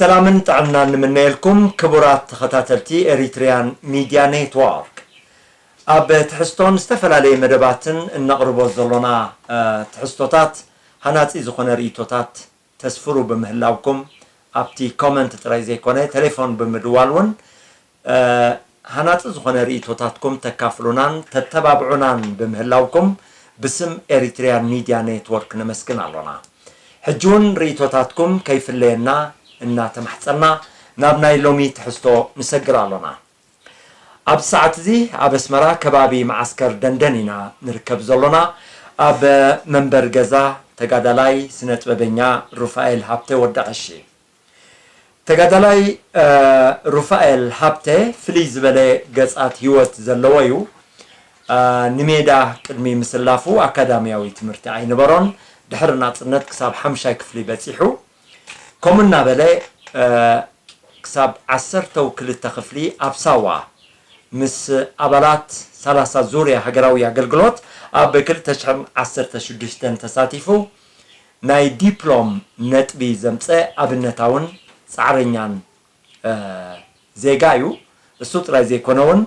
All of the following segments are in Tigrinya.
ሰላምን ጥዕናን ንምነየልኩም ክቡራት ተኸታተልቲ ኤሪትሪያን ሚድያ ኔትወርክ። ኣብ ትሕዝቶን ዝተፈላለየ መደባትን እነቕርቦ ዘሎና፣ እ፣ ትሕዝቶታት ሃናጺ ዝኾነ ርእይቶታት ተስፍሩ ብምህላውኩም፣ ኣብቲ ኮመንት ጥራይ ዘይኮነ፣ ቴሌፎን ብምድዋል እውን፣ እ፣ ሃናጺ ዝኾነ ርእይቶታትኩም ተካፍሉናን ተተባብዑናን ብምህላውኩም፣ ብስም ኤሪትሪያን ሚድያ ኔትወርክ ነመስግን ኣሎና። ሕጂ እውን ርእይቶታትኩም ከይፍለየና እናተማሕጸና፣ ናብ ናይ ሎሚ ትሕዝቶ ንሰግር ኣሎና። ኣብ ሰዓት እዚ ኣብ ኣስመራ ከባቢ መዓስከር ደንደን ኢና ንርከብ ዘሎና። ኣብ መንበር ገዛ ተጋዳላይ ስነ ጥበበኛ ሩፋኤል ሃብተ ወዲ ቀሺ። ተጋዳላይ፣ እ፣ ሩፋኤል ሃብተ ፍልይ ዝበለ ገጻት ህይወት ዘለዎ እዩ። እ፣ ንሜዳ ቅድሚ ምስላፉ ኣካዳሚያዊ ትምህርቲ ኣይነበሮን። ድሕሪ ናጽነት ክሳብ ሓምሻይ ክፍሊ በጺሑ። ከምኡ እናበለ፣ እ፣ ክሳብ ዓሰርተው ክልተ ክፍሊ ኣብ ሳዋ ምስ ኣባላት ሰላሳ ዙርያ ሃገራዊ ኣገልግሎት ኣብ ክልተ ሽሕን ዓሰርተ ሽዱሽተን ተሳቲፉ ናይ ዲፕሎም ነጥቢ ዘምጸ ኣብነታውን ጻዕረኛን፣ እ፣ ዜጋ እዩ። እሱ ጥራይ ዘይኮነ እውን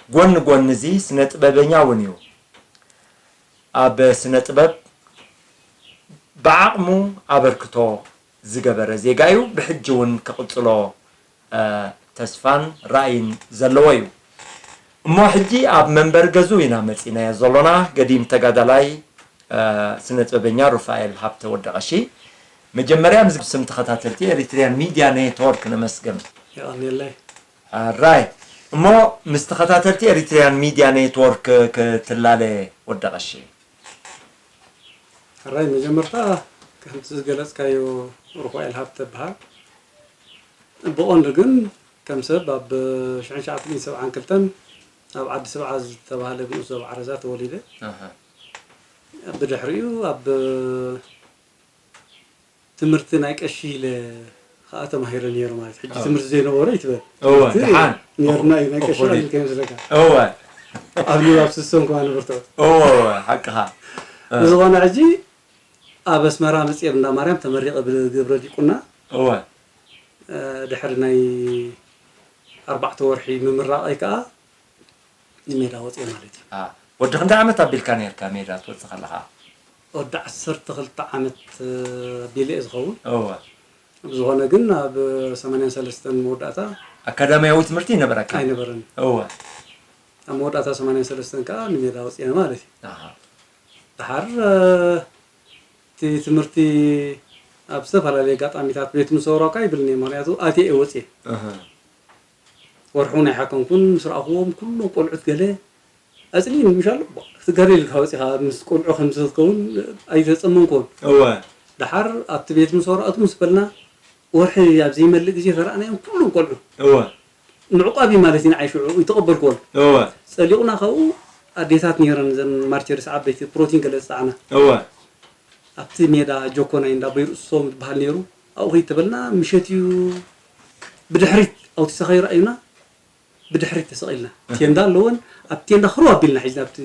ጎኒ ጎኒ እዚ ስነ ጥበበኛ እውን እዩ። ኣብ ስነ ጥበብ ብዓቕሙ ኣበርክቶ ዝገበረ ዜጋ እዩ። ብሕጂ እውን ክቕጽሎ፣ እ፣ ተስፋን ራእይን ዘለዎ እዩ። እሞ ሕጂ ኣብ መንበር ገዝኡ ኢና መጺናዮ ዘሎና። ገዲም ተጋዳላይ፣ እ፣ ስነ ጥበበኛ ሩፋኤል ሃብተ ወዲ ቀሺ፣ መጀመርያ ምስ ስም ተኸታተልቲ ኤሪትሪያን ሚድያ ኔትወርክ ነመስግን። የቐንየለይ። ኣራይ። እሞ ምስ ተኸታተልቲ ኤሪትሪያን ሚድያ ኔትወርክ ክትላለ ወዲ ቀሺ። ሕራይ መጀመርታ ከምቲ ዝገለጽካዮ ሩፋኤል ሃብተ እበሃል። ብቐንዱ ግን ከም ሰብ ኣብ ሽሕን ትሽዓተ ሚእትን ሰብዓን ክልተን ኣብ ዓዲ ስብዓ ዝተባህለ ንኡስ ዞባ ዓረዛ ተወሊደ። ኣሃ። ብድሕሪኡ ኣብ ትምህርቲ ናይ ቀሺ ኢለ ከኣ ተማሂረ ነይረ ማለት። ሕጂ ኣዎ። ትምህርቲ ዘይነበሮ ይትበል። እወ፣ ትምህርቲ ደሓን። ነይርና እዩ፣ ናይ ቀሺ እኹል እዩ። ቀሊል ከም ዝለካ። እወ። ኣብ ንባብ ስሶም ከኣ ንብርትዖ። እወ፣ እወ፣ ሓቅኻ። እ። ብዝኾነ ሕጂ ኣብ ኣስመራ መጽየ እንዳ ማርያም ተመሪቐ ብግብረ ዲቁና። እወ። እ፣ ድሕሪ ናይ ኣርባዕተ ወርሒ ምምራቐይ ከኣ ንሜዳ ወጽየ ማለት እዩ። አ፣ ወዲ ክንደይ ዓመት ኣቢልካ ነርካ ሜዳ ትወጽእ ከለኻ? ወዲ ዓሰርተ ክልተ ዓመት፣ እ፣ ኣቢለ እየ ዝኸውን። እወ። ብዝኾነ ግን ኣብ ሰማንያን ሰለስተን መወዳእታ ኣካዳሚያዊ ትምህርቲ ይነበረካ? ኣይነበረን። እወ። ኣብ መወዳእታ ሰማንያን ሰለስተን ከኣ ንሜዳ ወጽየ ማለት እዩ። ኣሃ። ደሓር፣ እ፣ እቲ ትምህርቲ ኣብ ዝተፈላለየ ኣጋጣሚታት ቤት ምሰውራ እኳ ይብልኒ፣ ምኽንያቱ ኣትየ እየ ወፅየ። ኣሃ። ወርሑ እውን ኣይሓከምኩን፣ ምስ ረኣኽዎም ኩሎም ቆልዑት ገለ ኣፅሊእኒ ምሽ ኣሎ፣ ክትገርም ኢልካ ወፂኻ ምስ ቆልዑ ከምዚ ክትከውን ኣይተፀመንኩዎን። እወ። ደሓር ኣብቲ ቤት ምሰውራ እቱ ምስ በልና ወርሒ ኣብ ዘይመልእ ግዜ ተረኣናዮም ኩሎም ቆልዑ። እወ። ምዕቋብ እዩ ማለት እዩ ንዓይ ሽዑ ይተቐበልክዎን። እወ። ጸሊቑና ካብኡ ኣዴታት ነይረን እዘን ማርቸርስ ዓበይቲ ፕሮቲን ገለ ዝጸዓና። እወ። ኣብቲ ሜዳ ጆኮናይ እንዳ በይርሶም ዝበሃል ነይሩ። ኣብኡ ከይድ ተበልና ምሸት እዩ ብድሕሪት ኣውቲሳ ከይረኣዩና ብድሕሪት ተሰቒልና። እህ። ቴንዳ ኣለወን ኣብ ቴንዳ ክርው ኣቢልና ሒዝና ኣብቲ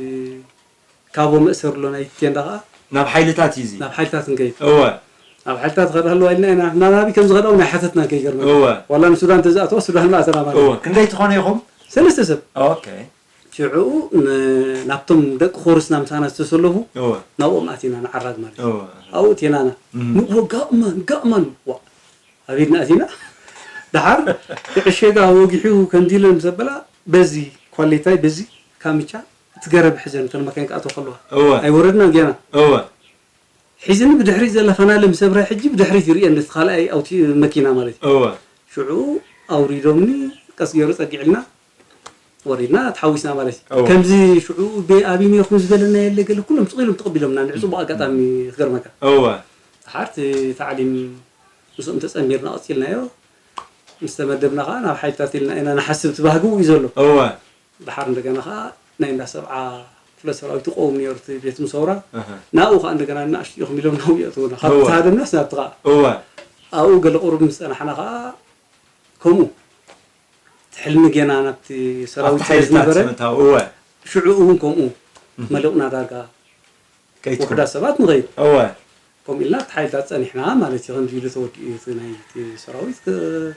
ካቦ መእሰሪ ኣሎ ናይቲ ቴንዳ ኸዓ። ናብ ሓይልታት እዩ እዚ? ናብ ሓይልታት ንከይድ። እወ። ናብ ሓይልታት ኸዳ ኣለዋ ኢልና ኢና፣ ናብ ናበይ ከም ዝኸዳ እውን ኣይሓተትናን ከይገርመካ። እወ። ዋላ ንሱዳን ተዝኣተዋ ሱዳን ምኣተና ማለት እዩ። እወ። ክንደይ ትኾኑ ኢኹም? ሰለስተ ሰብ። ኦኬ። ሽዑ ን-፣ ናብቶም ደቂ ኮርስና ምሳና ዝተሰለፉ እወ። ናብኦም ኣቲና ንዓራግ ማለት እዩ። እወ። ኣብኡ ቴናና። እም። ንግሆ ጋእማን፣ ጋእማን። ዋ። ኣብ ኢድና ኣቲና። ደሓር ክዕሸጋ ወጊሑ ከምዚ ኢለን ምስ ኣበላ፣ በዚ ኳሌታይ፣ በዚ ካምቻ፣ እቲ ገረብ ሕዘን፣ እተን መካይን ክኣትዋ ከለዋ። እወ። ኣይወረድናን ጌና። እወ። ሒዝኒ ብድሕሪት ዘላ ፋናለ ምስ ኣብርሀ፣ ሕጂ ብድሕሪት ይርእየን፣ ነቲ ካልኣይ ኣውቲ-፣ መኪና ማለት እዩ። እወ። ሽዑ ኣውሪዶምኒ፣ ቀስ ገይሩ ጸጊዕልና፣ ወሪድና፣ ተሓዊስና ማለት እዩ። እወ። ከምዚ ሽዑ ቤ-፣ ኣበይ ነይርኩም ዝበለና የለ፣ ገለ ኩሎም ስቕ ኢሎም ተቐቢሎምና፣ ንዕ ጽቡቕ ኣጋጣሚ ክገርመካ። እወ። ደሓር እቲ ታዕሊም ምስኦም ተጸንቢርና ቀጺልናዮ። ምስ ተመደብና ኸዓ ናብ ሓይልታት ኢልና ኢና ንሓስብ፣ እቲ ባህጊ እዩ ዘሎ። እወ። ደሓር እንደገና ኸዓ ናይ እንዳ ሰብዓ ክፍለ ሰራዊት ይቀውም ነይሩ እቲ ቤት ምሰውራ። እህ። ናብኡ ኸዓ እንደገና ንኣሽቱ ኢኹም ኢሎም ናብኡ የእትዉና። ካብ እወ። ተሃደምናስ ናብቲ ኸዓ። እወ። ኣብኡ ገለ ቁሩብ ምስ ጸናሕና ኸዓ ከምኡ። እቲ ሕልሚ ጌና ናብቲ ሰራዊት ኣብቲ ስለ ሓይልታት ዝነበረ፣ ምእታው፣ እወ። ሽዑ እውን ከምኡ እህ። መሊቑና ዳርጋ ከይትኩም። ውሑዳት ሰባት ንኸይድ። እወ። ከምኡ ኢልና እቲ ሓይልታት ጸኒሕና ማለት እዩ። ከምዚ ኢሉ ተወዲኡ እዩ እቲ ናይ እቲ ሰራዊት። ከ-፣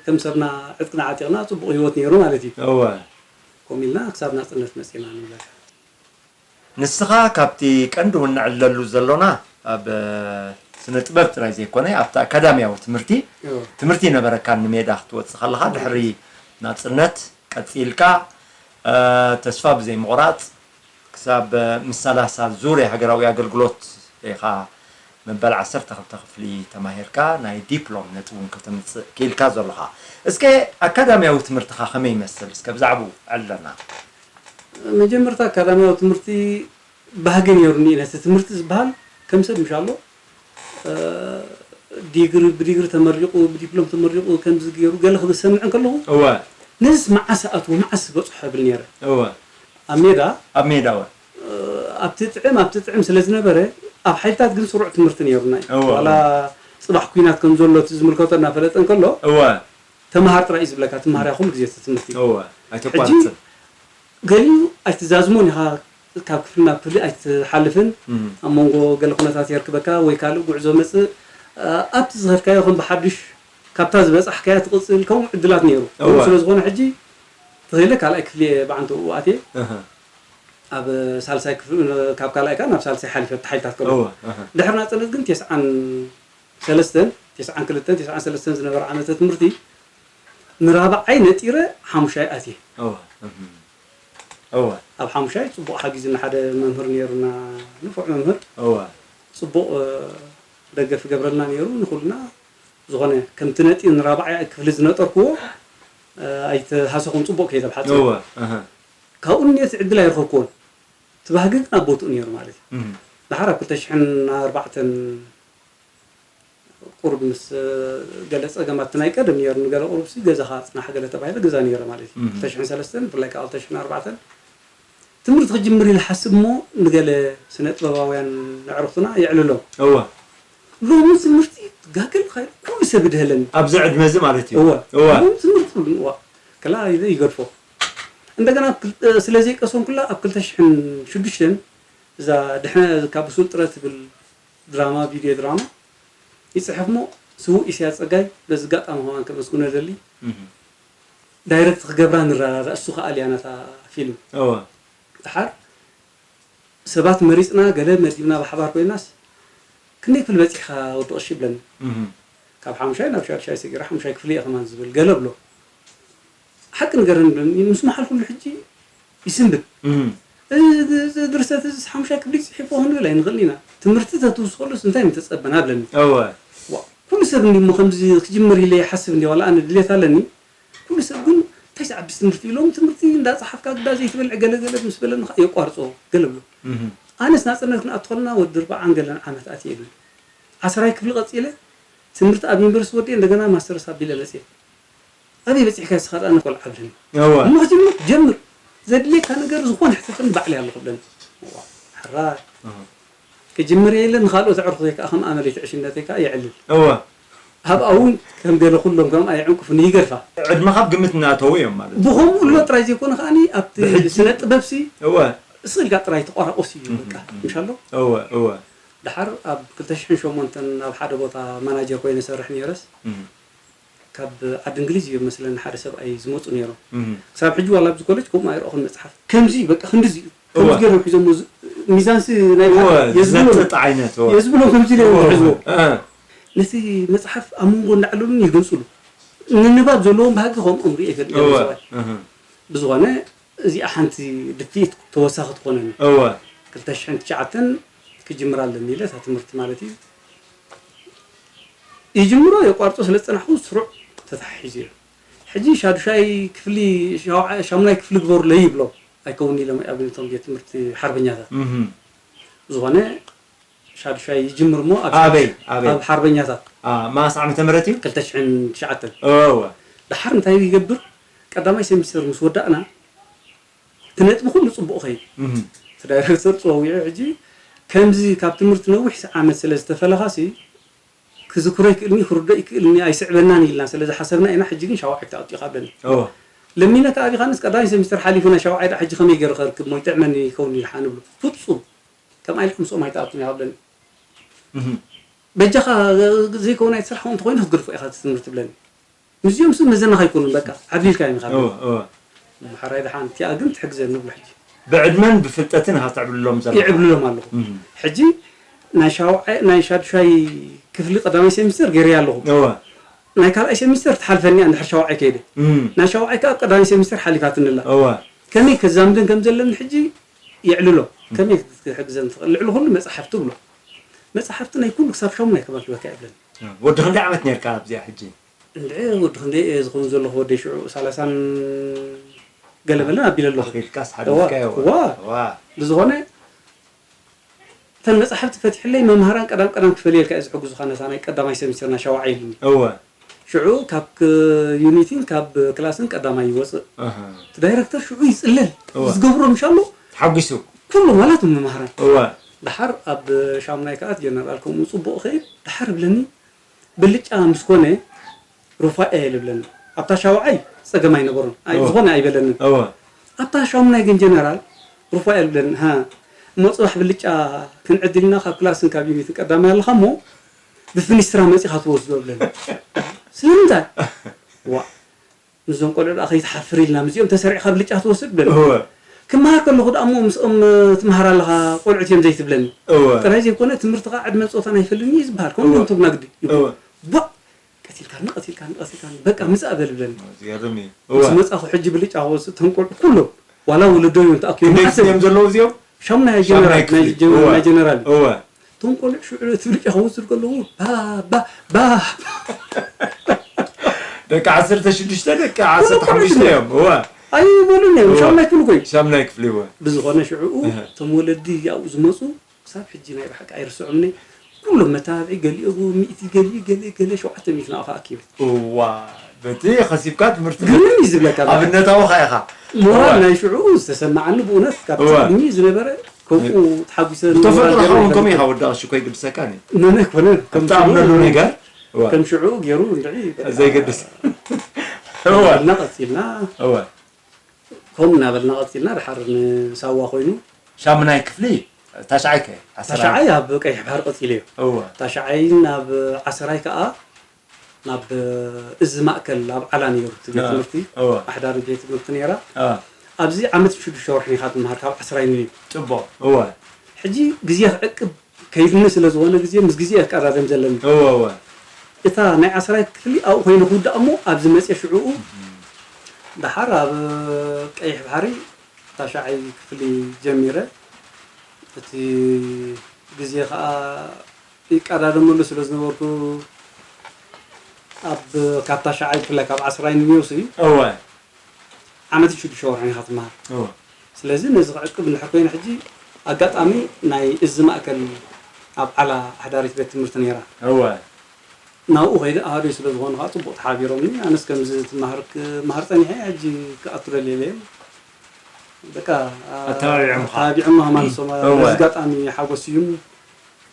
ከም ሰብና ዕጥቅና ዓጢቕና ጽቡቕ ህይወት ነይሩ ማለት እዩ። እወ። ከምኡ ኢልና ክሳብ ናጽነት መጺእና ንብለካ። ንስኻ ካብቲ ቀንዲ እውን ንዕለሉ ዘሎና ኣብ ስነ ጥበብ ጥራይ ዘይኮነ ኣብቲ ኣካዳሚያዊ ትምህርቲ እወ። ትምህርቲ ይነበረካ ንሜዳ ክትወጽእ ከለኻ ድሕሪ ናጽነት ቀጺልካ እ፣ ተስፋ ብዘይምቑራጽ ክሳብ ምስ ሰላሳ ዙርያ ሃገራዊ ኣገልግሎት ኢኻ መበል ዓሰርተ ክልተ ክፍሊ ተማሂርካ ናይ ዲፕሎም ነጥቢ እውን ከተምጽእ ክኢልካ ዘለኻ። እስከ ኣካዳሚያዊ ትምህርትኻ ከመይ ይመስል? እስከ ብዛዕባኡ ዕለና። መጀመርታ ኣካዳሚያዊ ትምህርቲ ባህጊ ነይሩኒ። ነቲ ትምህርቲ ዝበሃል ከም ሰብ ምሻሎ፣ እ፣ ዲግሪ፣ ብዲግሪ ተመሪቑ፣ ብዲፕሎም ተመሪቑ፣ ከምዚ ገይሩ ገለ ክብል ሰምዕ እንከለኹ፣ እወ። ነዚስ መዓስ ኣትዎ፣ መዓስ በጽሖ እብል ነይረ። እወ። ኣብ ሜዳ፣ ኣብ ሜዳ፣ እወ። እ፣ ኣብቲ ጥዕም፣ ኣብቲ ጥዕም ስለ ዝነበረ፣ ኣብ ሓይልታት ግን ስሩዕ ትምህርቲ ነይሩና እዩ። እወ፣ ዋላ እወ። ጽባሕ ኲናት ከም ዘሎ እቲ ዝምልከቶ እናፈለጠ እንከሎ፣ እወ። ተምሃር ጥራይ እዩ ዝብለካ፣ ትምሃር እያ ኩሉ ግዜ እቲ ትምህርቲ። እወ፣ ሕጂ ኣይተቋርጽን። ገሊኡ ኣይትዛዝሞን ኢኻ፣ ካብ ክፍሊ ናብ ክፍሊ ኣይትሓልፍን፣ እም። ኣብ መንጎ ገለ ኩነታት የርክበካ ወይ ካልእ ጉዕዞ መጽእ፣ እ፣ ኣብቲ ዝኸድካዮ ከም ብሓድሽ ካብታ ዝበጻሕካያ ትቕጽል፣ ከምኡ ዕድላት ነይሩ። እወ። ከምኡ ስለ ዝኾነ ሕጂ ተኺለ ካልኣይ ክፍሊ እየ ብዓንተኡ ኣትየ። እህ። ኣብ ሳልሳይ ክፍሊ፣ ካብ ካልኣይ ከኣ ናብ ሳልሳይ ሓሊፈ፣ ኣብቲ ሓይልታት ከሎ። እወ፣ እህ። ድሕሪ ናጽነት ግን ተስዓን ሰለስተን፣ ተስዓን ክልተን፣ ተስዓን ሰለስተን ዝነበረ ዓመተ ትምህርቲ ንራብዓይ ነጢረ ሓሙሻይ ኣትየ። እወ፣ እህ። እወ። ኣብ ሓሙሻይ ጽቡቕ ሓጊዙና ሓደ መምህር ነይሩና፣ ንፉዕ መምህር። እወ። ጽቡቕ፣ እ፣ ደገፍ ይገብረልና ነይሩ ንኹልና። ዝኾነ ከምቲ ነጢ ንራብዓይ ክፍሊ ዝነጠርክዎ፣ እ፣ ኣይተሃሰኹን፣ ጽቡቕ ከይደ ኣብ ሓጺር። እወ፣ እህ። ካብኡ ነቲ ዕድል ኣይረኸብክዎን። እቲ ባህጊ ግን ኣብ ቦትኡ ነይሩ ማለት እዩ። እህ። ድሓር ኣብ ክልተ ሽሕን ኣርባዕተን ቁሩብ ምስ፣ እ፣ ገለ ጸገማት ናይ ቀደም ነይሩ፣ ንገለ ቁሩብሲ ገዛኻ ጽናሕ ገለ ተባሂለ ገዛ ነይረ ማለት እዩ። እህ። ክልተ ሽሕን ሰለስተን ብፍላይ ከዓ ክልተ ሽሕን ኣርባዕተን ትምህርቲ ክጅምር ኢለ ሓስብ እሞ ንገለ ስነ ጥበባውያን ኣዕሩኽትና የዕልሎም። እወ። ሎሚ ትምህርቲ ጋገል ኻይሉ ኩሉ ሰብ ይድህለኒ። ኣብዚ ዕድመ እዚ ማለት እዩ። እወ። እወ። ሎሚ ትምህርቲ ይብሉኒ፣ እዋ። ከላ ኢለ ይገድፎ። እንደገና ኣብ ክል-፣ እ፣ ስለ ዘይቀሰንኩላ ኣብ ክልተ ሽሕን ሽዱሽተን እዛ ድሕነ ካብ ብሱል ጥረ ትብል ድራማ፣ ቪድዮ ድራማ ይጽሕፍ እሞ ስዉእ ኢሳያስ ጸጋይ በዚ ኣጋጣሚ ከማን ከመስግኖ እደሊ። እህ። ዳይረክት ክገብራ ንረዳዳእ፣ እሱ ከኣ ኣልያ ነታ ፊልም። እወ። ደሓር ሰባት መሪጽና፣ ገለ መዲብና፣ ብሓባር ኮይናስ፣ "ክንደይ ክፍሊ በጺሕካ ወዲ ቀሺ?" ይብለኒ። እህ። "ካብ ሓሙሻይ ናብ ሻድሻይ ሰጊረ፣ ሓሙሻይ ክፍሊ እየ ከማን" ዝብል ገለ እብሎ። "ሓቂ ንገረኒ" ይብለኒ። ምስ መሓልኩሉ ሕጂ ይስንብድ። እህ። "እዚ፣ እዚ፣ እዚ ድርሰት እዚ ሓሙሻይ ክፍሊ ጽሒፎ ክንብል ኣይንኽእልን ኢና። ትምህርቲ ተትውስኸሉስ እንታይ ምተጸበና?" እብለኒ። እወ። ዋ፣ ኩሉ ሰብ እንዲ እሞ ከምዚ ክጅምር ኢለ ይሓስብ እንዲ፣ ዋላ ኣነ ድሌት ኣለኒ። ኩሉ ሰብ ግን እንታይ ዝዓቢ ትምህርቲ ኢሎም፣ ትምህርቲ እንዳጸሓፍካ ግዳ ዘይትበልዕ ገለ ገለ ምስ በለኒ ኸኣ የቋርጾ ገለ ብሎ። እህ። ኣነስ ናጽነት ክንኣቱ ከለና ወዲ ኣርብዓን ገለን ዓመት ኣትየ ኢሉኒ። ዓስራይ ክፍሊ ቀጺለ ትምህርቲ ኣብ ዩኒቨርሲቲ ወዲኤ እንደገና ማስተርስ ኣቢለ መጽየ። ኣበይ በጺሕካ እስኻ ደኣ ንቆልዓ ብለኒ። እወ። እሞ ክጅምር ጀምር። ዘድልየካ ነገር ዝኾነ ሕተተኒ ባዕለይ ኣለኹ ብለኒ። እዋ፣ ሕራይ። እህ። ክጅምር እየ ኢለ ንኻልኦት ኣዕሩኽተይ ከኣ ከም ኣመለይ ትዕሽነተይ ከኣ የዕልል። እወ። ኣብኣ እውን ከም ገለ ኩሎም ከም ኣይዕንቅፉኒ ይገድፋ። ዕድመኻ ኣብ ግምት እናእተዉ እዮም ማለት እዩ። ብኸምኡ ኣሎ ጥራይ ዘይኮነ ከኣኒ ኣብቲ ብሕጂ ስነ ጥበብሲ እወ። ስቕ ኢልካ ጥራይ ተቆራቆስ እዩ እህ፣ በቃ። እህ። ምሻሎ? እወ፣ እወ። ደሓር ኣብ ክልተ ሽሕን ሸሞንተን ኣብ ሓደ ቦታ ማናጀር ኮይነ ሰርሕ ነይረስ እህ። ካብ ዓዲ እንግሊዝ እዩ መስለኒ ሓደ ሰብኣይ ዝመጹ ነይሮም። እህ። ክሳብ ሕጂ ዋላ ኣብዚ ኮሌጅ ከምኡ ኣይረእኹን መጽሓፍ። ከምዚ በቃ ክንድዚ እዩ። ከምዚ እወ። ገይሮም ሒዞሞ ዝ-፣ ሚዛንሲ ናይ እወ፣ የዝብሎ። ዘጥጥ ዓይነት፣ እወ። የዝብሎ ከምዚ ኢለ እወ። ዝሕዝዎ። እ። ነቲ መጽሓፍ ኣብ መንጎ እንዳዕለሉን ይገንጽሉ። ንንባብ ዘለዎም ባህጊ ከምኦም ርእየ ይፈልጥ ነይረ እወ። ሰብኣይ። እህ። ብዝኾነ እዚኣ ሓንቲ ድፍኢት ተወሳኺ ትኾነኒ። እወ። ክልተ ሽሕን ትሽዓተን ክጅምር ኣለኒ ኢለ እታ ትምህርቲ ማለት እዩ። ይጅምሮ የቋርጾ ስለ ዝጸናሕኩ ስሩዕ ተታሒዙ እዩ። ሕጂ ሻዱሻይ ክፍሊ፣ ሻውዓ-፣ ሻሙናይ ክፍሊ ግበሩለይ ይብሎም። ኣይከውን ኢሎም ኣብነቶም ቤት ትምህርቲ ሓርበኛታት። እህ። ዝኾነ ሻዱሻይ ይጅምር እሞ ኣብ ኣበይ? ሻዱሻይ፣ ኣበይ? ኣብ ሓርበኛታት። አ፣ መኣስ ዓመተ ምህረት እዩ? ክልተ ሽሕን ትሽዓተን። እወ። ደሓር እንታይ ይገብር? ቀዳማይ ሴሚስተር ምስ ወዳእና፣ እቲ ነጥቢ ኩሉ ጽቡቕ ኸይድ። እህ። እቲ ዳይረክተር ጸዊዑ፣ ሕጂ ከምዚ ካብ ትምህርቲ ነዊሕ ዓመት ስለ ዝተፈለኻሲ፣ ክዝክሮ ይክእልኒ፣ ክርዶ ይክእልኒ፣ ኣይስዕበናን ኢልና ስለ ዝሓሰብና ኢና፣ ሕጂ ግን ሻውዓይ ክትኣቱ ኢኻ ብለኒ። እወ። ለሚነካ ኣቢኻንስ ቀዳማይ ሴሚስተር ሓሊፉ ናይ ሻውዓይ ደኣ ሕጂ ከመይ ገይረ ከርክብ እሞ ይጥዕመኒ ይኸውን ኢልካ ንብሎ። ፍጹም። ከምኣ ኢልካ ምስኦም ኣይትኣቱን ኢኻ ብለኒ። እህ። በጃኻ ዘይከውን ኣይትስራሕ፣ ከምኡ እንተኾይኑ ክትገድፎ ኢኻ እቲ ትምህርቲ ትብለኒ። ምስዚኦም ስ መዘናኻ ኣይኮኑን፣ በቃ ዓብሊልካ እዮም ካብ እወ እወ። ሓራይ ደሓን እቲኣ ግን ትሕግዘኒ ንብሎ ሕጂ። ብዕድመን ብፍልጠትን ኢኻ ተዕብልሎም ዘለኻ። ይዕብልሎም ኣለኹ። ሕጂ ናይ ሻውዓይ ናይ ሻዱሻይ ክፍሊ ቀዳማይ ሴሚስተር ገይረያ ኣለኹ። እወ ናይ ካልኣይ ሴሚስተር ትሓልፈኒ እያ እንድሕር ሻውዓይ ከይደ። እም፣ ናይ ሻውዓይ ከዓ ቀዳማይ ሴሚስተር ሓሊፋትኒ ኣላ። እወ ከመይ ከዛምደን ከም ዘለኒ ሕጂ የዕልሎ። ከመይ ክትሕግዘን ትኽእል? ልዕሊ ኩሉ መፅሓፍቲ ብሎ። መፅሓፍቲ ናይ ኩሉ ክሳብ ሻሙናይ ከማኪበካ የብለኒ። ወዲ ክንደይ ዓመት ነርካ ኣብዚኣ ሕጂ? እንድዒ ወዲ ክንደይ እየ ዝኸውን ዘለኹ? ወደይ ሽዑ ሰላሳን ገለ መለን ኣቢለ ኣለኹ። ኣኺልካስ እዋ፣ ሓሊፍካዮ። እዋ። እዋ። ብዝኾነ እተን መጻሕፍቲ ፈቲሕለይ መምሃራን ቀዳም ቀዳም ክፈልየልካ እየ ዝሕግዙኻ ነታ ናይ ቀዳማይ ሰሚስተር ናይ ሻውዓይ ኢሉኒ። እወ። ሽዑ ካብ ክ- ዩኒቲን ካብ ክላስን ቀዳማይ ይወፅእ። ኣሃ። እቲ ዳይረክተር ሽዑ ይፅለል። እወ። ዝገብሮ ምሻሎ ተሓጒሱ። ኩሉ ማለት መምሃራን። እወ። ደሓር ኣብ ሻሙናይ ከኣ ጀነራል ከምኡ ፅቡቕ ኸይድ ደሓር ብለኒ ብልጫ ምስ ኮነ ሩፋኤል ይብለኒ። ኣብታ ሻውዓይ ጸገም ኣይነበሮን። ኣይ እወ። ዝኾነ ኣይበለንን። እወ። ኣብታ ሻሙናይ ግን ጀነራል ሩፋኤል ይብለኒ። ሃ እሞ ጽባሕ ብልጫ ክንዕድል ኢና ካብ ክላስን ካብ ዩኒትን ቀዳማይ ኣለኻ እሞ ብፍኒስትራ መጺኻ ትወስዶ ይብለኒ። ስለምንታይ? ዋ ምስዞም ቆልዑ ደኣ ከይትሓፍር ኢልና ምስዚኦም ተሰሪዕካ ብልጫ ትወስድ ይብለኒ። እወ። ክመሃር ከለኹ ደኣ እሞ ምስኦም ትመሃር ኣለኻ ቆልዑት እዮም ዘይትብለኒ። እወ። ጥራይ ዘይኮነ ትምህርቲ ኸዓ ዕድመ ጾታን ኣይፈልዩን እዩ ዝበሃል። ከምኡ እወ። እዮም ትብና ግዲ ይብሉ። እወ። ቧእ ቀቲልካኒ ቀቲልካኒ ቀቲልካኒ በቃ ምጻእ በል ይብለኒ። ዝገርም እዩ። ምስ እወ። መጻኹ ሕጂ ብልጫ ክወስድ እቶም ቆልዑ ኩሎም ዋላ ወለዶ እዮም ተኣኪቦም ክንደይ ዓሰርተ ክፍሊ እዮም ዘለዉ እዚኦም? ሻሙናይ ሻሙናይ ጀነራል ናይ ክፍሊ። ጀ- እወ። ናይ ጀነራል እዩ። እወ። እቶም ቆልዑ ሽዑ እቲ ብልጫ ክወስድ ከለዉ ባ ባ ባ ደቂ ዓሰርተ ሽዱሽተ ደቂ ዓሰርተ ሓሙሽተ እዮም። እወ። ኣይበሉን እዮም እወ። ሻሙናይ ክፍሊ ኮይ ሻሙናይ ክፍሊ እወ። ብዝኾነ ሽዑኡ እህ። እቶም ወለዲ ኣብኡ ዝመፁ ክሳብ ሕጂ ናይ ብሓቂ ኣይርስዖምኒ። ኩሎም መተባብዒ ገሊኡ ሚእቲ ገሊኡ ገለ ገለ ሸውዓተ ሚእቲ ናቕፋ ኣኪበ። እዋ በቲ ከሲብካ ትምህርቲ ግርም እዩ ዝብለካ በቃ። ኣብነታዊ ኸ ኢኻ። ሞራል እዋ ናይ ሽዑ ዝተሰማዓኒ ብእውነት ካብቲ እዋ ቅድሚ ዝነበረ ከምኡ ተሓጒሰ ብተፈጥሮ ሞራል ገይሩ ኸውን ከምኡ ይፈልጥ። ኢኻ ወዲ ቀሺ እኮ ኣይግድሰካን እዩ። ነነ ኮነ ከም ሽዑ እትኣምነሉ ነገር እዋ ከም ሽዑ ገይሩ እንድዒ በቃ ዘይገድስ እዋ እናቐፂልና እዋ ከምኡ እናበልና ቀፂልና ድሓር ንሳዋ ኮይኑ ሻምናይ ክፍሊ ታሽዓይ ከ ዓሰርተ ታሽዓይ ኣብ ቀይሕ ባሕሪ ቀፂለዮ እወ ታሽዓይን ኣብ ዓሰራይ ከዓ ናብ እዚ ማእከል ኣብ ዓላ ነይሩ እቲ ቤት አ፣ ትምህርቲ እወ ኣሕዳሪ ቤት ትምህርቲ ነይራ አ፣ ኣብዚ ዓመት ሽዱሽተ ወርሒ ኢኻ ትመሃር ካብ ዓስራይ ንልዩ ጽቡቕ እወ ሕጂ ግዜ ክዕቅብ ከይድኒ ስለ ዝኾነ ግዜ ምስ ግዜ እየ ክቀዳደም ዘለኒ እወ እወ እታ ናይ ዓስራይ ክፍሊ ኣብኡ ኮይኑ ክውዳእ እሞ ኣብዚ መፅየ ሽዕኡ ደሓር ኣብ ቀይሕ ባሕሪ ታሽዓይ ክፍሊ ጀሚረ እቲ ግዜ ከዓ ይቀዳደመሉ ስለ ዝነበርኩ ኣብ ካብ ታሽዓይ ብፍላይ ካብ ዓስራይ ንሚውሲ እወ ዓመት ሽዱሽተ ወርሒ ኢኻ ትመሃር እወ ስለዚ ነዚ ክዕቅብ እንድሕር ኮይነ ሕጂ ኣጋጣሚ ናይ እዚ ማእከል ኣብ ዓላ ኣሕዳሪት ቤት ትምህርቲ ነይራ እወ ናብኡ ከይደ ኣሃዱይ ስለ ዝኾኑ ከዓ ፅቡቕ ተሓቢሮምኒ ኣነስ ከምዚ ትመሃር ክመሃር ፀኒሐ ሕጂ ክኣቱ ደልየ ኢለ በቃ ኣተባቢዖምኻ። ተባቢዖምኻ ማለት ሶማ እወ። በዚ ኣጋጣሚ ሓጎስ ስዩም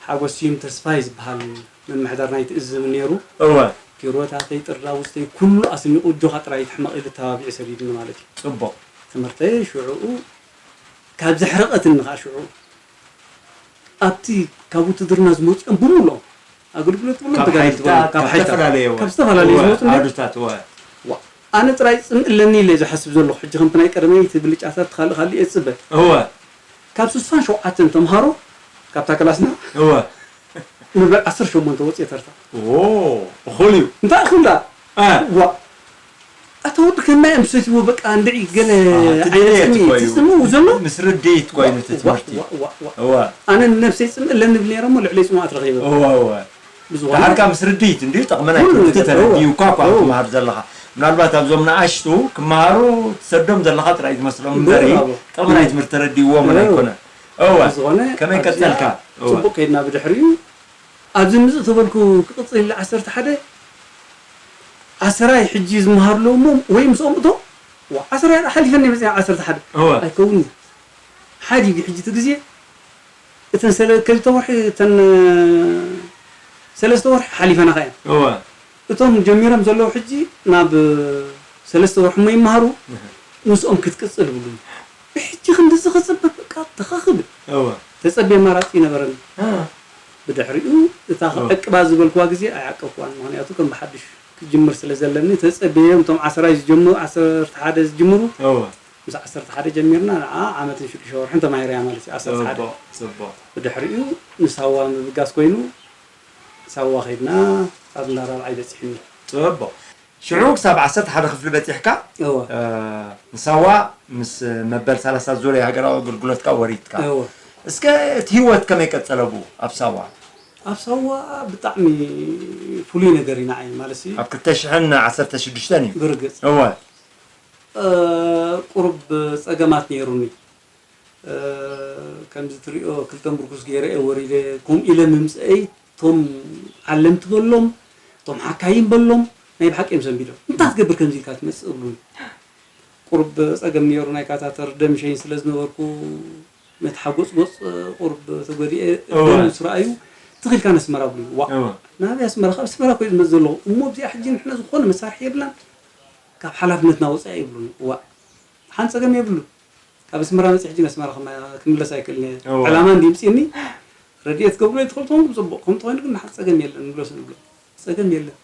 ሓጎስ ስዩም ተስፋይ ዝበሃል ምምሕዳር ናይቲ እዝም ነይሩ እወ ኪሮታተይ ጥራውዝተይ ኩሉ ኣስኒቑ እጆኻ ጥራይ ትሕመቕ ኢሉ ተባቢዑ ሰዲድኒ ማለት እዩ ጽቡቕ ትምህርተይ ሽዕኡ ካብ ዘሕረቐትኒ ከዓ ሽዑ ኣብቲ ካብ ውትድርና ዝመፅኦም ብምልኦም ኣገልግሎት ብሎም ካብ ተጋደልቲ ሓይልታት፣ ኮይኖም፣ ካብ ካብ ሓይልታት፣ ዝተፈላለዩ፣ ካብ ዝተፈላለዩ እወ፣ ዝመፁ እንድዮም። ኣሃዱታት፣ እወ። ዋ፣ ኣነ ጥራይ ፅምእ ኣለኒ ኢለ ዝሓስብ ዘለኹ። ሕጂ ከምቲ ናይ ቀደመይ እቲ ብልጫታት ካልእ ካልእ እየ ዝፅበ። እወ። ካብ ስሳን ሸውዓተን ተምሃሮ ካብታ ክላስና እወ። ንበል ዓሰርተ ሸሞንተ ወፅየ ተርታ። ዎ፣ እኹል እዩ። እንታይ እኹል ደኣ? እ። ዋ፣ ኣታ ወዲ ከማይ ኣምሰትዎ በቃ እንድዒ ገለ አ፣ እቲ ዓይነት ድሌት ስምዒት እኮ እዩ። ዝስምዑ ዘሎ? ምስ ርድኢት እኮ እዩ ነቲ ዋ፣ ትምህርቲ። ዋ፣ ዋ፣ ዋ። እወ። ኣነ ንነብሰይ ጽምእ ኣለኒ ብል ነይረ እሞ ልዕለይ ጽሙኣት ረኺበ። እወ፣ እወ። ብዝኾነ ደሓርካ ምስ ርድኢት እንድዩ ጠቕመን እወ፣ ኣይኮነን። እቲ ተረዲኡ እወ፣ እኳ እኳ እወ። ክመሃር ዘለኻ። ምናልባት ኣብዞም ንኣሽቱ ክመሃሩ ትሰዶም ዘለኻ ጥራይ ዝመስሎም እምበሪ፣ ብራቮ። ጠቕሚ ናይ ትምህርቲ ተረዲእዎም እወ። ኣይኮነን። እወ። ብዝኾነ ከመይ ኣብዚኣ ቀጸልካ? እወ። ጽቡቕ ከይድና ብድሕሪኡ ኣብዚ ምጽእ ተበልኩ ክቕጽል ኢለ ዓሰርተ ሓደ ዓሰራይ ሕጂ ዝመሃሩ ኣለዉ እሞ ወይ ምስኦም እቶ ዋ ዓሰራይ ሓሊፈኒ መፅያ ዓሰርተ ሓደ እወ። ኣይከውን እዩ ሓዲግ ሕጂ እቲ ግዜ እተን ሰለ ክልተ ወርሒ እተን ሰለስተ ወርሒ ሓሊፈናኻ እየን እወ። እቶም ጀሚሮም ዘለዉ ሕጂ ናብ ሰለስተ ወርሒ እሞ ይመሃሩ እህ። ምስኦም ክትቅፅል ይብሉኒ ብሕጂ ክንድዚ ክፅበ በቃ ተኸኽብል እወ። ተፀቢ ኣማራፂ ይነበረኒ እ። ብድሕሪኡ እታ ክዕቅባ ዝበልክዋ ግዜ ኣይዓቀብክዋን። ምኽንያቱ ከም ብሓድሽ ክጅምር ስለ ዘለኒ ተጸብየዮም እቶም ዓስራይ ዝጀምሩ፣ ዓሰርተ ሓደ ዝጅምሩ፣ ምስ ዓሰርተ ሓደ ጀሚርና ንዓ ዓመትን ሽዱሽተ ወርሕን ተማሂረያ ማለት እዩ። ዓሰርተ ሓደ ጽቡቕ፣ ጽቡቕ። ብድሕሪኡ ንሳዋ ምብጋስ ኮይኑ ሳዋ ከይድና ኣብ እንዳ ራብዓይ በጺሕኒ። ጽቡቕ። ሽዑ ክሳብ ዓሰርተ ሓደ ክፍሊ በጺሕካ፣ እወ። እ፣ ንሳዋ ምስ መበል ሰላሳ ዙርያ ሃገራዊ ኣገልግሎትካ ወሪድካ። እወ። እስከ እቲ ህይወት ከመይ ቀጸለ ብኡ ኣብ ሳዋ? ኣብ ሳዋ ብጣዕሚ ፍሉይ ነገር እዩ ንዓይ፣ ማለትሲ ኣብ ክልተ ሽሕን ዓሰርተ ሽዱሽተን እዩ። ብርግጽ። እወ። እ፣ ቁሩብ ጸገማት ነይሩኒ። እ፣ ከምዚ ትሪኦ ክልተ ምርኩስ ገይረ እየ ወሪደ። ከምኡ ኢለ ምምጸእይ፣ እቶም ዓለምቲ በሎም፣ እቶም ሓካይም በሎም፣ ናይ ብሓቂ እዮም ሰንቢዶም። እንታይ ክትገብር ከምዚ ኢልካ ትመጽእ? እብሉኒ። ቁሩብ ጸገም ነይሩ፣ ናይ ካታተር ደም ሸይን ስለ ዝነበርኩ፣ ነቲ ሓጎጽጎጽ ቁሩብ ተጎዲኤ፣ እወ። ደም ምስ ረኣዩ፣ ትኽ ኢልካ ነስመራ እብሉኒ። ዋእ፣ እወ። ናበይ ኣስመራ? ካብ ኣስመራ እኮ እየ ዝመጽእ ዘለኹ። እሞ ኣብዚኣ ሕጂ ንሕና ዝኾነ መሳርሒ የብላን፣ ካብ ሓላፍነትና ወጻኢ ይብሉኒ። ዋእ፣ ሓንቲ ጸገም የብሉን። ካብ ኣስመራ መጺእ ሕጂ ንኣስመራ ክመ-፣ ክምለስ ኣይክእልን እየ። እወ። ዕላማ እንድዩ ምጺእኒ፣ ረድኤት ክገብሩ እየ ትኽእሉ ተኾንኩም ጽቡቕ፣ ከምኡ ተኾይኑ ግን ንሓንቲ ጸገም የለን፣ ንብሎስ ንብሎ። ጸገም የለን።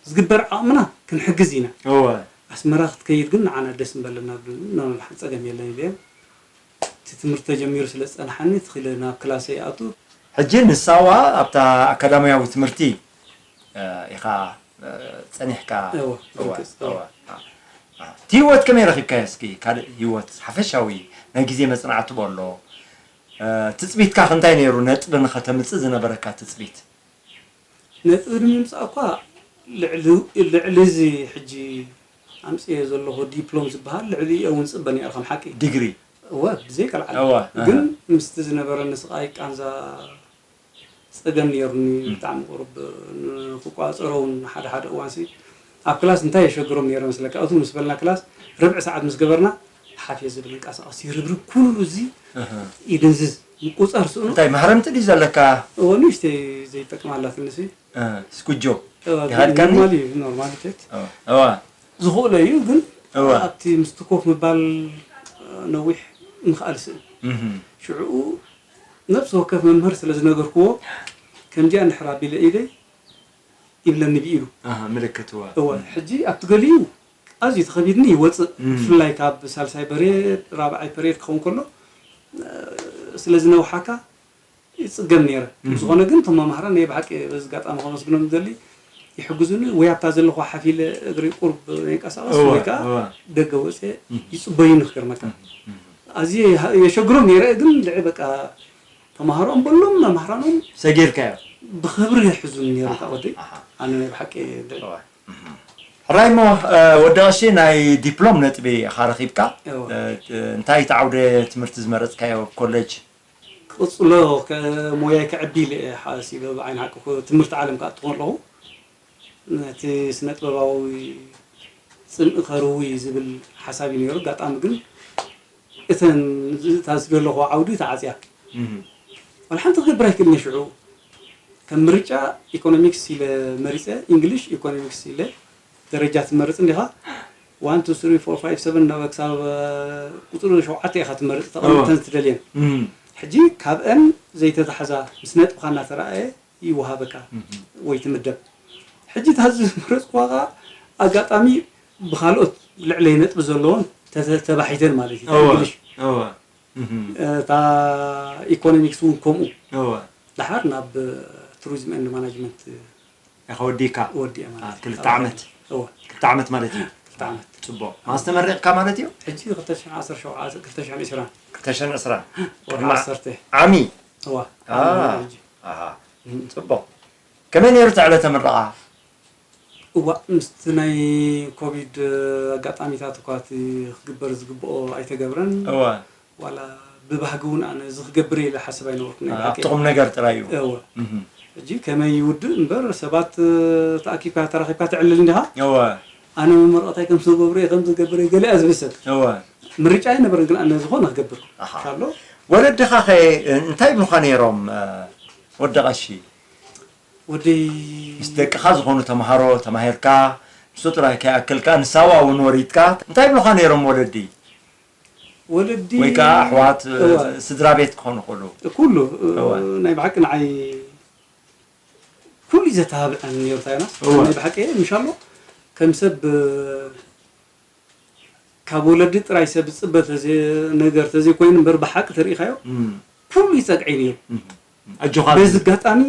ዝግበር ዓቕምና ክንሕግዝ ኢና። እወ። ኣስመራ ክትከይድ ግን ንዓና ደስ ምበለና፣ ብ-፣ ኖ፣ ኖ፣ ሓንቲ ጸገም የለን ኢለ። እቲ ትምህርቲ ተጀሚሩ ስለ ዝጸንሓኒ፣ ትኽኢለ ናብ ክላሰይ ይኣቱ። ሕጂ ንሳዋ ኣብታ ኣካዳሚያዊ ትምህርቲ፣ እ፣ ኢኻ፣ እ፣ ጸኒሕካ። እወ፣ እወ፣ ብርግጽ፣ እወ። እወ። እ፣ እ። እቲ ህይወት ከመይ ረኺብካዮ እስኪ? ካልእ ህይወት ሓፈሻዊ ናይ ግዜ መጽናዕቲ በሎ። እ፣ ትጽቢትካ ከ እንታይ ነይሩ? ነጥቢ ንኸተምጽእ ዝነበረካ ትጽቢት? ነጥቢ ንምምጻእ እኳ ልዕሊ፣ ልዕሊ እዚ ሕጂ ኣምጽኤ ዘለኹ ዲፕሎም ዝበሃል ልዕሊኡ እውን ጽበ ነይረ ከም ሓቂ። ዲግሪ? እወ፣ ብዘይ ቀልዓለም። እወ፣ ኣሃ። ግን ምስቲ ዝነበረኒ ስቓይ ቃንዛ ጸገም ነይሩኒ፣ ም። ብጣዕሚ ቁሩብ ንክቋጸሮ እውን ሓደ ሓደ እዋንሲ ኣብ ክላስ እንታይ የሸግሮም ነይረ መስለካ? እቱ ምስ በልና ክላስ ርብዒ ሰዓት ምስ ገበርና ሓፍ እየ ዝብል፣ እንቀሳቐስ ይርብርብ፣ ኩሉ እዚ ኣሃ። ይድንዝዝ፣ ምቁጻር ስእኑ። እንታይ ማህረምቲ ድዩ ዘለካ? እወ፣ ንእሽተይ ዘይጠቅም ኣላትኒ ሲ። እ፣ ስኩጆ። እወ፣ ይሃድካኒ? ኖርማል እዩ፣ ኖርማል ኢፌክት። እወ፣ እወ። ዝኽእሎ እዩ፣ ግን እወ። ኣብቲ ምስቲ ኮፍ ምባል፣ እ፣ ነዊሕ ምኽኣል ስእን። እህ። ሽዕኡ ነፍሲ ወከፍ መምህር ስለ ዝነገርክዎ፣ ከምዚኣ እንድሕር ኣቢለ ኢደይ ይብለኒ ብኢዱ። ኣሃ፣ ምልክት፣ እወ። እወ፣ እም። ሕጂ ኣብቲ ገሊኡ ኣዝዩ ተኸቢድኒ ይወጽእ። እም። ብፍላይ ካብ ሳልሳይ ፐሬድ፣ ራብዓይ ፐሬድ ክኸውን ከሎ፣ እ፣ ስለ ዝነውሓካ ይጽገም ነይረ። እም። ብዝኾነ ግን እቶም መማህራን ናይ ብሓቂ በዚ ኣጋጣሚ ከመስግኖም ዝደሊ፣ ይሕግዙኒ፣ ወይ ኣብታ ዘለኹዋ ሓፍ ኢለ እግረይ ቁሩብ የንቀሳቕስ፣ እወ፣ ወይ ከኣ እወ። ደገ ወጽየ እም። ይጽበዩኒ ክገርመካ። እም፣ እም። ኣዝየ የሃ-፣ የሸግሮም ነይረ፣ ግን ልዕሊ በቃ ተማሃሮኦም በሎም መማህራኖም ሰጊርካዮ? ብኽብሪ ይሕዙኒ ነይሮም፣ ኣሃ፣ እታ ወደይ። ኣሃ። ኣነ ናይ ብሓቂ ደ-፣ እወ። እም። ሕራይ እሞ፣ እ፣ ወዲ ቀሺ ናይ ዲፕሎም ነጥቢ ኢኻ ረኺብካ። እወ። እ፣ እ፣ እንታይ እቲ ዓውደ ትምህርቲ ዝመረጽካዮ ኮሌጅ? ክቕጽሎ ከ-፣ ሞያይ ከዕቢ ኢለ እየ ሓሲበ፣ ብዓይኒ ሓቂ ኮ-፣ ትምህርቲ ዓለም ክኣቱ ከለኹ፣ ነቲ ስነ ጥበባዊ ጽምኢ ከርዊ ዝብል ሓሳብ እዩ ነይሩ። ኣጋጣሚ ግን እተን ዝ-፣ እታ ዝደለኹዋ ዓውዲ ተዓጽያ። እህ። ዋላ ሓንቲ ክገብር ኣይክእልን እየ ሽዑ። ከም ምርጫ ኢኮኖሚክስ ኢለ መሪጸ፣ ኢንግሊሽ ኢኮኖሚክስ ኢለ ደረጃ ትመርጽ እንዲኻ፣ ዋን፣ ቱ፣ ስሪ፣ ፎር፣ ፋይቭ፣ ሰቨን እናበልካ ክሳብ፣ እ፣ ቁጽሪ ሸውዓተ ኢኻ ትመርጽ፣ ተቐምጥ እወ። እተን ትደልየን። እም። ሕጂ ካብአን ዘይተታሕዛ ምስ ነጥብኻ እናተረኣየ ይወሃበካ እም። ወይ ትምደብ። ሕጂ እታ ዝመረጽኩዋ ኸኣ ኣጋጣሚ ብኻልኦት ልዕለይ ነጥቢ ዘለዎን ተተ-፣ ተባሒተን ማለት እዩ። እወ። እንግሊሽ። እወ። እም። እታ ኢኮኖሚክስ እውን ከምኡ። እወ። ደሓር ናብ ቱሪዝም ኤንድ ማናጅመንት ኢኻ ወዲእካ? ወዲኤ ማለት አ፣ እዩ። ክልተ ዓመት? እወ። ክልተ ዓመት ማለት እዩ? ክልተ ዓመት። ጽቡቕ። ማስተር መሪቕካ ማለት እዩ? ሕጂ ክልተ ሽሕን ዓሰርተ ሸውዓተ፣ ክልተ ሽሕን ዕስራን። ክልተ ሽሕን ዕስራን። ወርሒ ቅድሚ ዓሰርተ። ዓሚ? እወ። አ፣ ዓሚ ሕጂ። ኣሃ። እም። ጽቡቕ። ከመይ ነይሩ እቲ ዕለተ ምረቓ? እዋእ፣ ምስቲ ናይ ኮቪድ ኣጋጣሚታት እኳ እቲ ክግበር ዝግብኦ ኣይተገብረን። እወ። ዋላ ብባህጊ እውን ኣነ እዚ ክገብር እየ ኢለ ሓስብ ኣይነበርኩን፣ ናይ አ፣ ብሓቂ። ኣብቲ ቁም ነገር ጥራይ እዩ። እወ። እህ። ሕጂ ከመይ ይውድእ እምበር፣ ሰባት፣ እ፣ ተኣኪብካ ተራኺብካ ተዕልል እንዲኻ? እወ። ኣነ መመረቕታይ ከም ዝገብር እየ፣ ከም ዝገብር እየ፣ ገለ እያ ዝብል ሰብ። እወ። ምርጫ ኣይነበረን፣ ግን ኣነ ዝኾነ ክገብር ኣሃ። ከሎ። ወለድኻ ኸ እንታይ ይብሉኻ ነይሮም፣ እ፣ ወዲ ቀሺ? ወደይ ምስ ደቅኻ ዝኾኑ ተምሃሮ ተማሂርካ፣ ንሱ ጥራይ ከይኣክልካ፣ ንሳዋ እውን ወሪድካ፣ እንታይ ይብሉኻ ነይሮም ወለዲ? ወለዲ ወይ ከዓ ኣሕዋት እወ። ስድራ ቤት ክኾኑ ይኽእሉ። ኩሉ እወ። ናይ ብሓቂ ንዓይ ኩሉ እዩ ዘተባብዐኒ ነይሩ ታይናስ እወ። ናይ ብሓቂ ምሽ ኣሎ ከም ሰብ ካብ ወለዲ ጥራይ ሰብ ዝፅበ ተዘ- ነገር ተዘይኮይኑ እምበር ብሓቂ ተሪኢኻዮ እም፣ ኩሉ ይፀግዐይ ነይሩ። እም። ኣጆኻ በዚ ኣጋጣሚ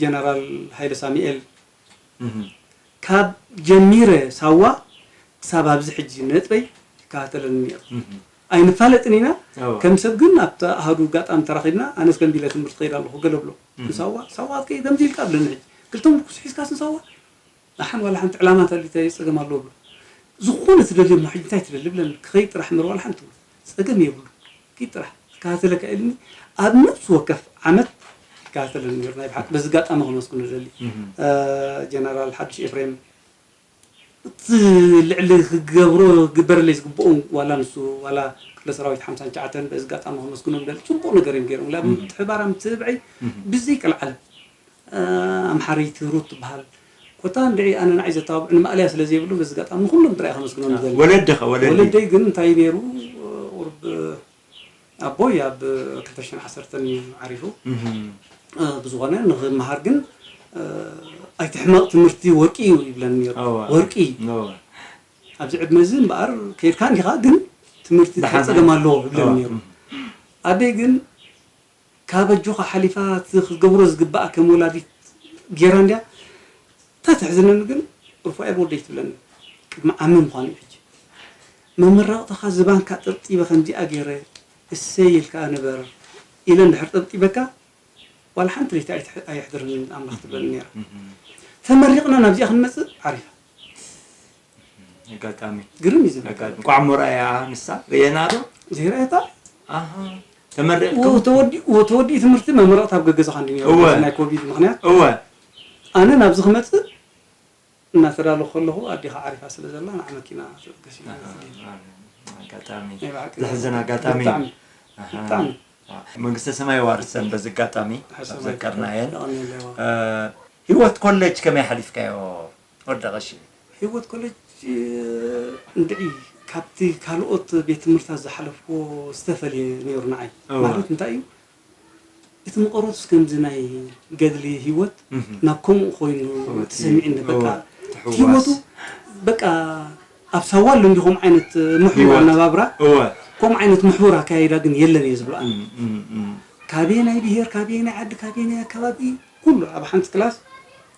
ጀነራል ሃይለ ሳሙኤል እም፣ ካብ ጀሚረ ሳዋ ክሳብ ኣብዚ ሕጂ ነጥበይ ይከታተለኒ ነይሩ። እም። ኣይንፋለጥን ኢና እወ። ከም ሰብ ግን ኣብቲ ኣሃዱ ኣጋጣሚ ተራኺብና ኣነስ ከም ቢለ ትምህርቲ ከይድ ኣለኹ ገለ ብሎ ንሳዋ ሳዋ ከይ ከምዚ ኢልካ ብለኒ ሕጂ ክልተ ምርኩስ ሒዝካስ ንሳዋ ኣሓን ዋላ ሓንቲ ዕላማ እንተልዩ እንታይ ጸገም ኣለዎ ብሎ ዝኾነ ትደልዮ እሞ ሕጂ እንታይ ትደሊ ብለኒ ክኸይድ ጥራሕ እምበር ዋላ ሓንቲ እውን ጸገም የብሉ ኪድ ጥራሕ ክከታተለካ ኢልኒ ኣብ ነፍሲ ወከፍ ዓመት ይከታተለኒ ነይሩ ናይ ብሓቂ በዚ ኣጋጣሚ ከመስግኖ ደሊ ጀነራል ሓድሽ ኤፍሬም እቲ ልዕሊ ክገብሮ ክግበረለይ ዝግብኦ ዋላ ንሱ ዋላ ክፍለ ሰራዊት ሓምሳን ትሽዓተን በዚ ኣጋጣሚ ከመስግኖም ደሊ ፅቡቅ ነገር እዮም ገይሮም ላ ምትሕባራ ምትብብዐይ ብዘይ ቀልዓለም ኣምሓረይቲ ሩት ትበሃል ኮታ እንድዒ ኣነ ንዓይ ዘተባብዑኒ ማእለያ ስለ ዘይብሉ በዚ ኣጋጣሚ ንኩሎም ጥራይ ከመስግኖም ይደሊ ወለድኸ ወለዲ ወለደይ ግን እንታይ ነይሩ ቁርብ ኣቦይ ኣብ ክልተ ሽሕን ዓሰርተን እዩ ዓሪፉ እም፣ ብዝኾነ ንክምሃር ግን ኣይትሕመቕ ትምህርቲ ወርቂ እዩ ይብለኒ ነይሩ እወ። ወርቂ እወ። ኣብዚ ዕድመ እዚ እምበኣር ከይድካ እንዲኻ ግን ትምህርቲ ደሓን ታይ ፀገም ኣለዎ ይብለኒ እወ። ነይሩ ኣደይ ግን ካብ ኣጆኻ ሓሊፋ እቲ ክትገብሮ ዝግባኣ ከም ወላዲት ጌራ እንድያ እታ ተሕዝነኒ ግን ሩፋኤል ወደይ ትብለኒ ቅድሚ ዓሚ ምዃኑ እዩ ሕጂ መመረቕታኻ ዝባንካ ጠብጢበ ከምዚኣ ገይረ እሰይ ኢልካ ንበር ኢለ እንድሕር ጠብጢበካ ዋላ ሓንቲ ለይቲ ኣይትሕ- ኣየሕድርን ኣምላኽ ትብለኒ ነይራ ተመሪቕና ናብዚኣ ክንመፅእ ዓሪፋ ኣጋጣሚ ግርም እዩ ዝብል ኣጋጣሚ እንኳዕ ሞርኣያ ንሳ ርእየና ዶ ዘይረኣየታ ኣሃ ተመሪቕኩም ተወዲኡ ትምህርቲ መመረቕታ ኣብ ገገዛኻ እንዲ ነይሩ እወ። በዚ ናይ ኮቪድ ምክንያት እወ ኣነ ናብዚ ክመፅእ እናተዳለኹ ከለኹ ኣዴኻ ዓሪፋ ስለ ዘላ ንዓ መኪና ተበገሲና ኣጋጣሚ ናይ ብሓቂ ዘሕዝን ኣጋጣሚ ብጣዕሚ ኣሃ። ብጣዕሚ መንግስተ ሰማይ ዋርሰን በዚ ኣጋጣሚ ሓሰብ ዘከርናየን የቐንየለዋ እ፣ ህይወት ኮሌጅ ከመይ ሓሊፍካዮ ወዲ ቀሺ ህይወት ኮሌጅ እንድዒ ካብቲ ካልኦት ቤት ትምህርታት ዝሓለፍዎ ዝተፈልየ ነይሩ ንዓይ እወ። ማለት እንታይ እዩ እቲ መቐረቱስ ከምዚ ናይ ገድሊ ህይወት እህም። ናብ ከምኡ ኮይኑ እወ፣ እቲ- ተሰሚዕኒ በቃ እወ፣ ትሕዋስ። ህይወቱ በቃ ኣብ ሳዋ ኣሎ እንዲ ከምኡ ዓይነት ምሕቡር ህይወት። ኣነባብራ እወ ከምኡ ዓይነት ምሕቡር ኣካይዳ ግን የለን እየ ዝብሎ ኣነ እም፣ እም፣ እም። ካበየናይ ብሄር ካበየናይ ዓዲ ካበየናይ ኣከባቢ ኩሉ ኣብ ሓንቲ ክላስ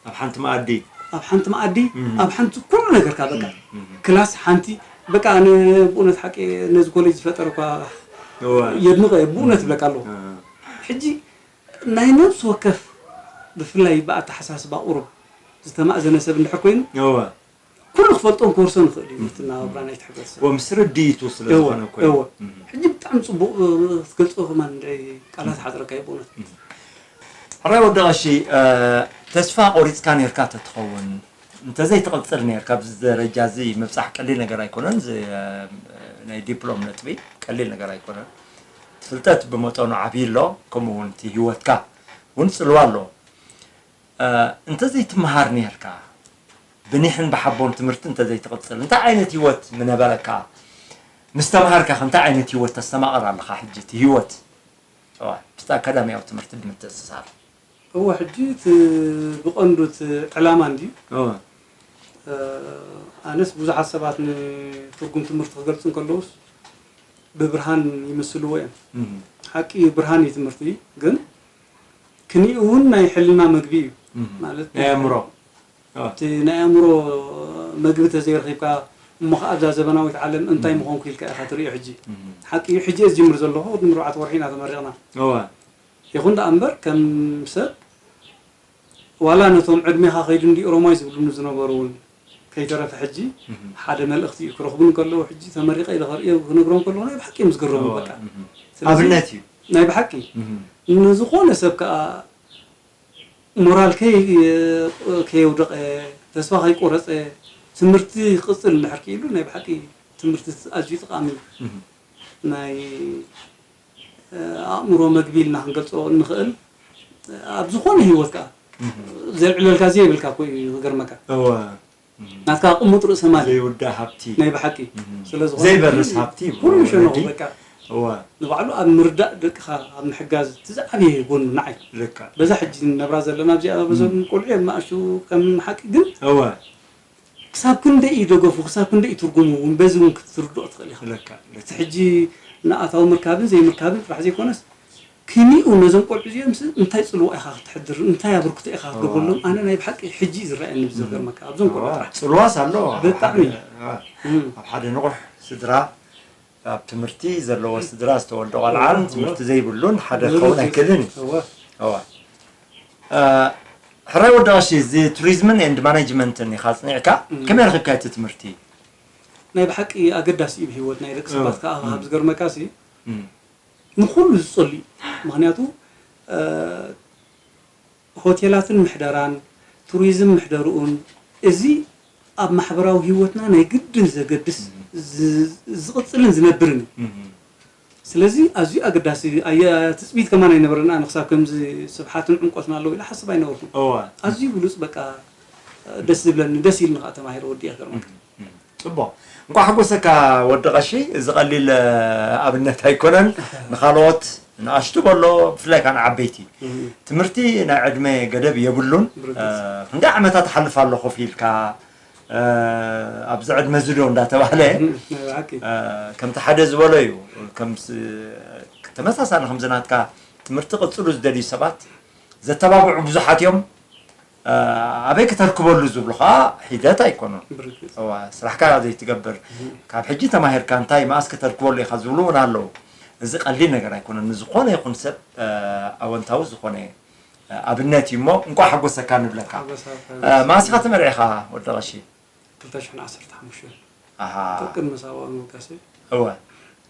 ኣብ ሓንቲ መኣዲ ኣብ ሓንቲ መኣዲ እም። ኣብ ሓንቲ ኩሉ ነገርካ በቃ እም። ክላስ ሓንቲ በቃ ኣነ ብእውነት ሓቂ ነዚ ኮሌጅ ዝፈጠረ እኳ እወ የድንቐ እየ ብእውነት ይብለካ ኣለኹ እ፣ ሕጂ ናይ ነብሲ ወከፍ ብፍላይ ብኣተሓሳስባ ቁሩብ ዝተማእዘነ ሰብ እንድሕር ኮይኑ እወ ኩሉ ክፈልጦን ክወርሶን ይኽእል እዩ እቲ ናብራ ናይቲ ሕብረተሰብ ወምስ ርድኢቱ ስለ ዝኾነ እኮ እዩ። እወ እም። ሕጂ ብጣዕሚ ፅቡቅ ክትገልፆ ከማን እንድዒ ቃላት ሓፅረካ እዩ ብእውነት ሕራይ ወዲ ቀሺ እ፣ ተስፋ ቆሪፅካ ነርካ ተትኸውን እንተዘይትቕፅል ነርካ ኣብዚ ደረጃ እዚ ምብፃሕ ቀሊል ነገር ኣይኮነን እዚ እ፣ ናይ ዲፕሎም ነጥቢ ቀሊል ነገር ኣይኮነን ፍልጠት ብመጠኑ ዓብዪ ኣሎ ከምኡ እውን እቲ ህይወትካ እውን ፅልዋ ኣለዎ እ፣ እንተዘይትምሃር ነርካ ብኒሕን ብሓቦን ትምህርቲ እንተዘይትቕፅል እንታይ ዓይነት ህይወት ምነበረካ ምስ ተምሃርካ ከ እንታይ ዓይነት ህይወት ተስተማቕር ኣለኻ ሕጂ እቲ ህይወት እዋ፣ ምስቲ ኣካዳሚያዊ ትምህርቲ ብምትእስሳር። እወ ሕጂ እቲ ብቐንዱ እቲ ዕላማ እንድዩ እወ፣ ኣነስ ብዙሓት ሰባት ንትርጉም ትምህርቲ ክገልፁ እንከለውስ ብብርሃን ይምስልዎ እዮም እም፣ ሓቂ እዩ ብርሃን እዩ ትምህርቲ ግን ክኒኡ እውን ናይ ሕልና መግቢ እዩ እም። ማለት ናይ ኣእምሮ። እወ፣ እቲ ናይ ኣእምሮ መግቢ ተዘይረኺብካ እሞ ከዓ ኣብዛ ዘበናዊት ዓለም እንታይ ምኾንኩ ኢልካ ኢኻ ትሪኦ ሕጂ እም፣ ሓቂ እዩ ሕጂ እየ ዝጅምር ዘለኹ ቅድሚ ኣርባዕተ ወርሒ ኢና ተመሪቕና እወ፣ ይኹን ደኣ እምበር ከም ሰብ ዋላ ነቶም ዕድሜኻ ከይዱ እንዲ ኦሮማይ ዝብሉኒ ዝነበሩ እውን ከይተረፈ ሕጂ ሓደ መልእኽቲ እዩ ክረኽቡን ከለዉ ሕጂ ተመሪቐ ኢለ ከርእዮ ክነግሮም ከለዉ ናይ ብሓቂ እዮም ዝግረሙ በቃ ስለዚ ኣብነት እዩ ናይ ብሓቂ ንዝኾነ ሰብ ከዓ ሞራል ከይ- ከየውደቐ ተስፋ ከይቆረፀ ትምህርቲ ክቕፅል እንድሕር ክኢሉ ናይ ብሓቂ ትምህርቲ ኣዝዩ ጠቓሚ እዩ ናይ ኣእምሮ መግቢ ኢልና ክንገልፆ እንኽእል ኣብ ዝኾነ ህይወት ከዓ ዘልዕለልካ ዘየብልካ እኮ እዩ ክገርመካ እወ ናትካ ቅሙጥ ርእሰ ማል እዩ። ዘይውዳእ ሃብቲ። ናይ ብሓቂ እም። ስለ ዝኾነ ዘይበርስ እዚ ሃብቲ እዩ። ኩሉ ሸነኹ ወለዲ። በቃ እወ። ንባዕሉ ኣብ ምርዳእ ደቅኻ ኣብ ምሕጋዝ እቲ ዝዓበየ ጎኑ ንዓይ ልክዕ። በዛ ሕጂ ንነብራ ዘለና ኣብዚኣ በዞም ቆልዑ እዮም ንኣሽቱ ከም ሓቂ ግን እወ። ክሳብ ክንደይ እዩ ደገፉ ክሳብ ክንደይ እዩ ትርጉሙ እውን በዚ እውን ክትርድኦ ትኽእል ኢኻ ልክዕ። እቲ ልክዕ። ሕጂ ንኣታዊ ምርካብን ዘይምርካብን ጥራሕ ዘይኮነስ ክኒኡ ነዞም ቆልዑ እዚኦም ስ እንታይ ፅልዋ ኢኻ ክትሕድር እንታይ ኣበርክቶ ኢኻ ክትገብረሎም ኣነ ናይ ብሓቂ ሕጂ እዩ ዝረኣየኒ ብዘገርመካ ኣብዞም ቆልዑ ጥራሕ ፅልዋስ ኣሎ። ብጣዕሚ። ኣብ ሓደ ንቑሕ ስድራ ኣብ ትምህርቲ ዘለዎ ስድራ ዝተወልደ ቆልዓን ትምህርቲ ዘይብሉን ሓደ ክኸውን ኣይክእልን እዩ። እወ እወ። እ፣ ሕራይ ወዲ ቀሺ እዚ ቱሪዝምን ኤንድ ማኔጅመንትን ኢኻ ኣፅኒዕካ ከመይ ረኺብካ እቲ ትምህርቲ? ናይ ብሓቂ ኣገዳሲ እዩ ብሂወት ናይ ደቂ ሰባት ከዓ ካብ ዝገርመካ ሲ እም። ንኩሉ ዝፀሉ እዩ ምክንያቱ እ፣ ሆቴላትን ምሕደራን ቱሪዝም ምሕደርኡን እዚ ኣብ ማሕበራዊ ሂወትና ናይ ግድን ዘገድስ ዝ- ዝቕፅልን ዝነብርን እዩ እም። ስለዚ ኣዝዩ ኣገዳሲ ኣየ- ትፅቢት ከማን ኣይነበረና ኣነ ክሳብ ከምዚ ስብሓትን ዕምቆትን ኣለዎ ኢለ ሓስብ ኣይነበርኩን እወ። ኣዝዩ ብሉፅ በቃ ደስ ዝብለኒ ደስ ኢልኒ ከዓ ተማሂረ ወዲአ ክገርመካ እም። ፅቡቕ። እንኳዕ ሓጎሰካ ወዲ ቀሺ። እዚ ቀሊል እ፣ ኣብነት ኣይኮነን ንካልኦት ንኣሽቱ በሎ ብፍላይ ከዓ ንዓበይቲ ትምህርቲ ናይ ዕድመ ገደብ የብሉን። ብርግፅ። እ፣ ክንደይ ዓመታት ሓልፍ ኣሎ ኮፍ ኢልካ እ፣ ኣብዚ ዕድመ እዚ ዶ እንዳተባህለ ናይ ብሓቂ እ፣ ከምቲ ሓደ ዝበሎ እዩ። ከምስ ተመሳሳሊ ከምዚ ናትካ ትምህርቲ ቅፅሉ ዝደልዩ ሰባት ዘተባብዑ ብዙሓት እዮም። እ፣ ኣበይ ክተርክበሉ ዝብሉ ከዓ ሒደት ኣይኮኑን። ብርግፅ። እዋ፣ ስራሕካ ዘይትገብር ካብ ሕጂ ተማሂርካ እንታይ መኣስ ክተርክበሉ ኢኻ ዝብሉ እውን ኣለዉ። እዚ ቀሊል ነገር ኣይኮነን። ንዝኾነ ይኹን ሰብ እ፣ ኣወንታዊ ዝኾነ እ፣ ኣብነት እዩ እሞ እንኳዕ ሓጎሰካ ንብለካ። ሓጎሳካ እ፣ መኣስ ኢኻ ተመርዒኻ ወዲ ቀሺ? ክልተ ሽሕን ዓሰርተ ሓሙሽተን ኣሃ። ቅድሚ ሳዋ ምውጋሰይ እወ።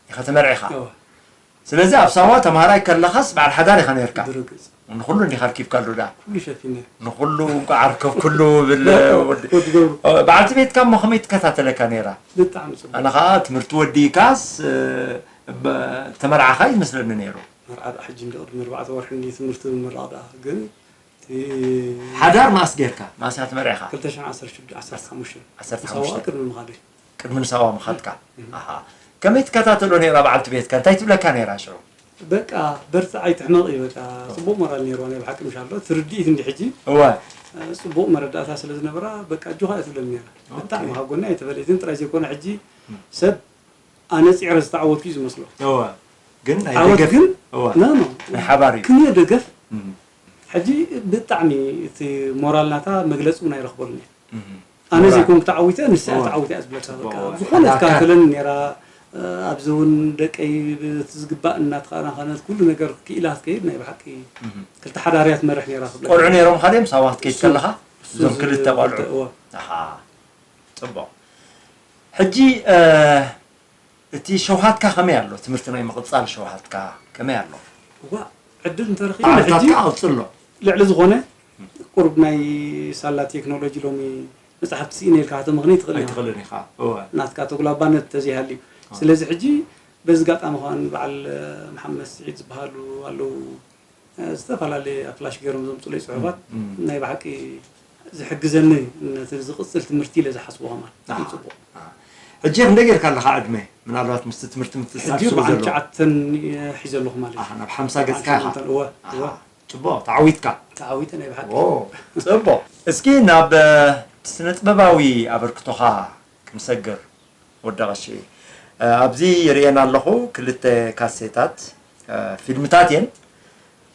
ኢኻ ተመርዒኻ። እወ ስለዚ ኣብ ሳዋ ተምሃራይ ከለኻስ በዓል ሓዳር ኢኻ ነርካ። ብርግፅ። ንኹሉ እንዲኻ ኣርኪብካሉ ዳ? ኩሉ ሸፊነ። ንኹሉ እንኳዕ ኣርከብኩሉ ብል ወዲ ወዲ ገብሩ። እ፣ በዓልቲ ቤትካ እሞ ከመይ ትከታተለካ ነይራ? ብጣዕሚ ፅቡቅ። ኣነ ኸዓ ትምህርቲ ወዲእካስ እ፣ በ- ተመርዓኻ ይመስለኒ ነይሩ። መርዓ ደኣ ሕጂ እንዲ ቅድሚ ኣርባዕተ ወርሒ እንዲ ትምህርቲ ምምራቕ ደኣ ግን እቲ ሓዳር መኣስ ጌርካ? መኣስ ኢኻ ተመርዒኻ? ክልተ ሽሕን ዓሰርተ ሽዱሽተ ዓሰርተ ሓሙሽተ ዓሰርተ ሳዋ ሓሙሽተ ቅድሚ ምኻደይ ቅድሚ ንሳዋ ምኻድካ። ኣሃ። ከመይ ትከታተሎ ነይራ በዓልቲ ቤትካ? እንታይ ትብለካ ነይራ ሽዑ? በቃ በርትዕ ኣይትሕመቕ እዩ በቃ ፅቡቅ ሞራል ነይርዋ ናይ ብሓቂ ምሽ ኣሎ ትርድኢት እንዲ ሕጂ እወ። እ፣ ፅቡቅ መረዳእታ ስለ ዝነበራ በቃ ኣጆኻ እያ ትብለኒ ነይራ ብጣዕሚ ካብ ጎና ኣይተፈለየትን ጥራይ ዘይኮነ ሕጂ ሰብ ኣነ ፅዕረ ዝተዓወትኩ እዩ ዝመስሎ እወ። ግን ናይ ዓወት ደገፍ ግን እወ። ኖ ኖ ናይ ሓባር እዩ። ክንዮ ደገፍ እም። ሕጂ ብጣዕሚ እቲ ሞራል ናታ መግለፂ እውን ኣይረኽበሉን እየ እም። ኣነ ሞራል። ዘይኮንኩ ተዓዊተ ንሳ እያ እወ። ተዓዊተ እያ ዝብለካ በቃ ጽቡቅ። ዝኾነ ሓዳካ። ትከታተለኒ ነይራ ኣብዚ እውን ደቀይ በቲ ዝግባእ እናተኸናኸነት ኩሉ ነገር ክኢላ ክትከይድ ናይ ብሓቂ ክልተ ሓዳርያ ትመርሕ ነይራ ክብለካ ቆልዑ ነይሮም ካልዮም ሳዋ ክትከይድ ከለኻ? እሱ እዞም ዝ- ክልተ ቆልዑ። እወ። ኣሃ። ጽቡቅ። ሕጂ እ፣ እቲ ሸውሃትካ ከመይ ኣሎ? ትምህርቲ ናይ ምቕጻል ሸውሃትካ ከመይ ኣሎ? እዋ ዕድል እንተረኺቡ ዓመታት ሕጂ ከኣ ቀጽሎ። ልዕሊ ዝኾነ ቁሩብ ናይ ሳላ ቴክኖሎጂ ሎሚ መፅሓፍቲ ስኢነ ኢልካ ከተመኽኒ ትኽእል ኢኻ ኣይትኽእልን ኢኻ። እወ። ናትካ ተጉላባነት ተዘይሃልዩ ስለዚ ሕጂ በዚ ጋጣሚ ከን በዓል መሓመድ ስዒድ ዝበሃሉ ኣለዉ እ፣ ዝተፈላለየ ኣብ ፍላሽ ገይሮም ዘምፅለይ ፅሑፋት እም። ናይ ብሓቂ ዝሕግዘኒ ነቲ ዝቕፅል ትምህርቲ ኢለ ዝሓስቦ ከማን ኣሃ። ጽቡቕ ኣሃ። ሕጂ ክንደይ ጌርካ ኣለኻ ዕድመ? ምናልባት ምስቲ ትምህርቲ ምትእስሳር ሕጂ ስለ በዓል ዘሎ። ትሽዓተን ይሕዘ ኣለኹ ማለት ኣሃ፣ እዩ ናብ ሓምሳ ገጽካ ኢኻ። እወ ኣሃ። እወ ጽቡቕ፣ ተዓዊትካ። ተዓዊተ ናይ ብሓቂ ኦ፣ ጽቡቕ። እስኪ ናብ እ፣ ስነ ጥበባዊ ኣበርክቶኻ ክንሰግር ወዲ ቀሺ። እ፣ ኣብዚ ይርእየን ኣለኹ ክልተ ካሴታት እ፣ ፊልምታት እየን።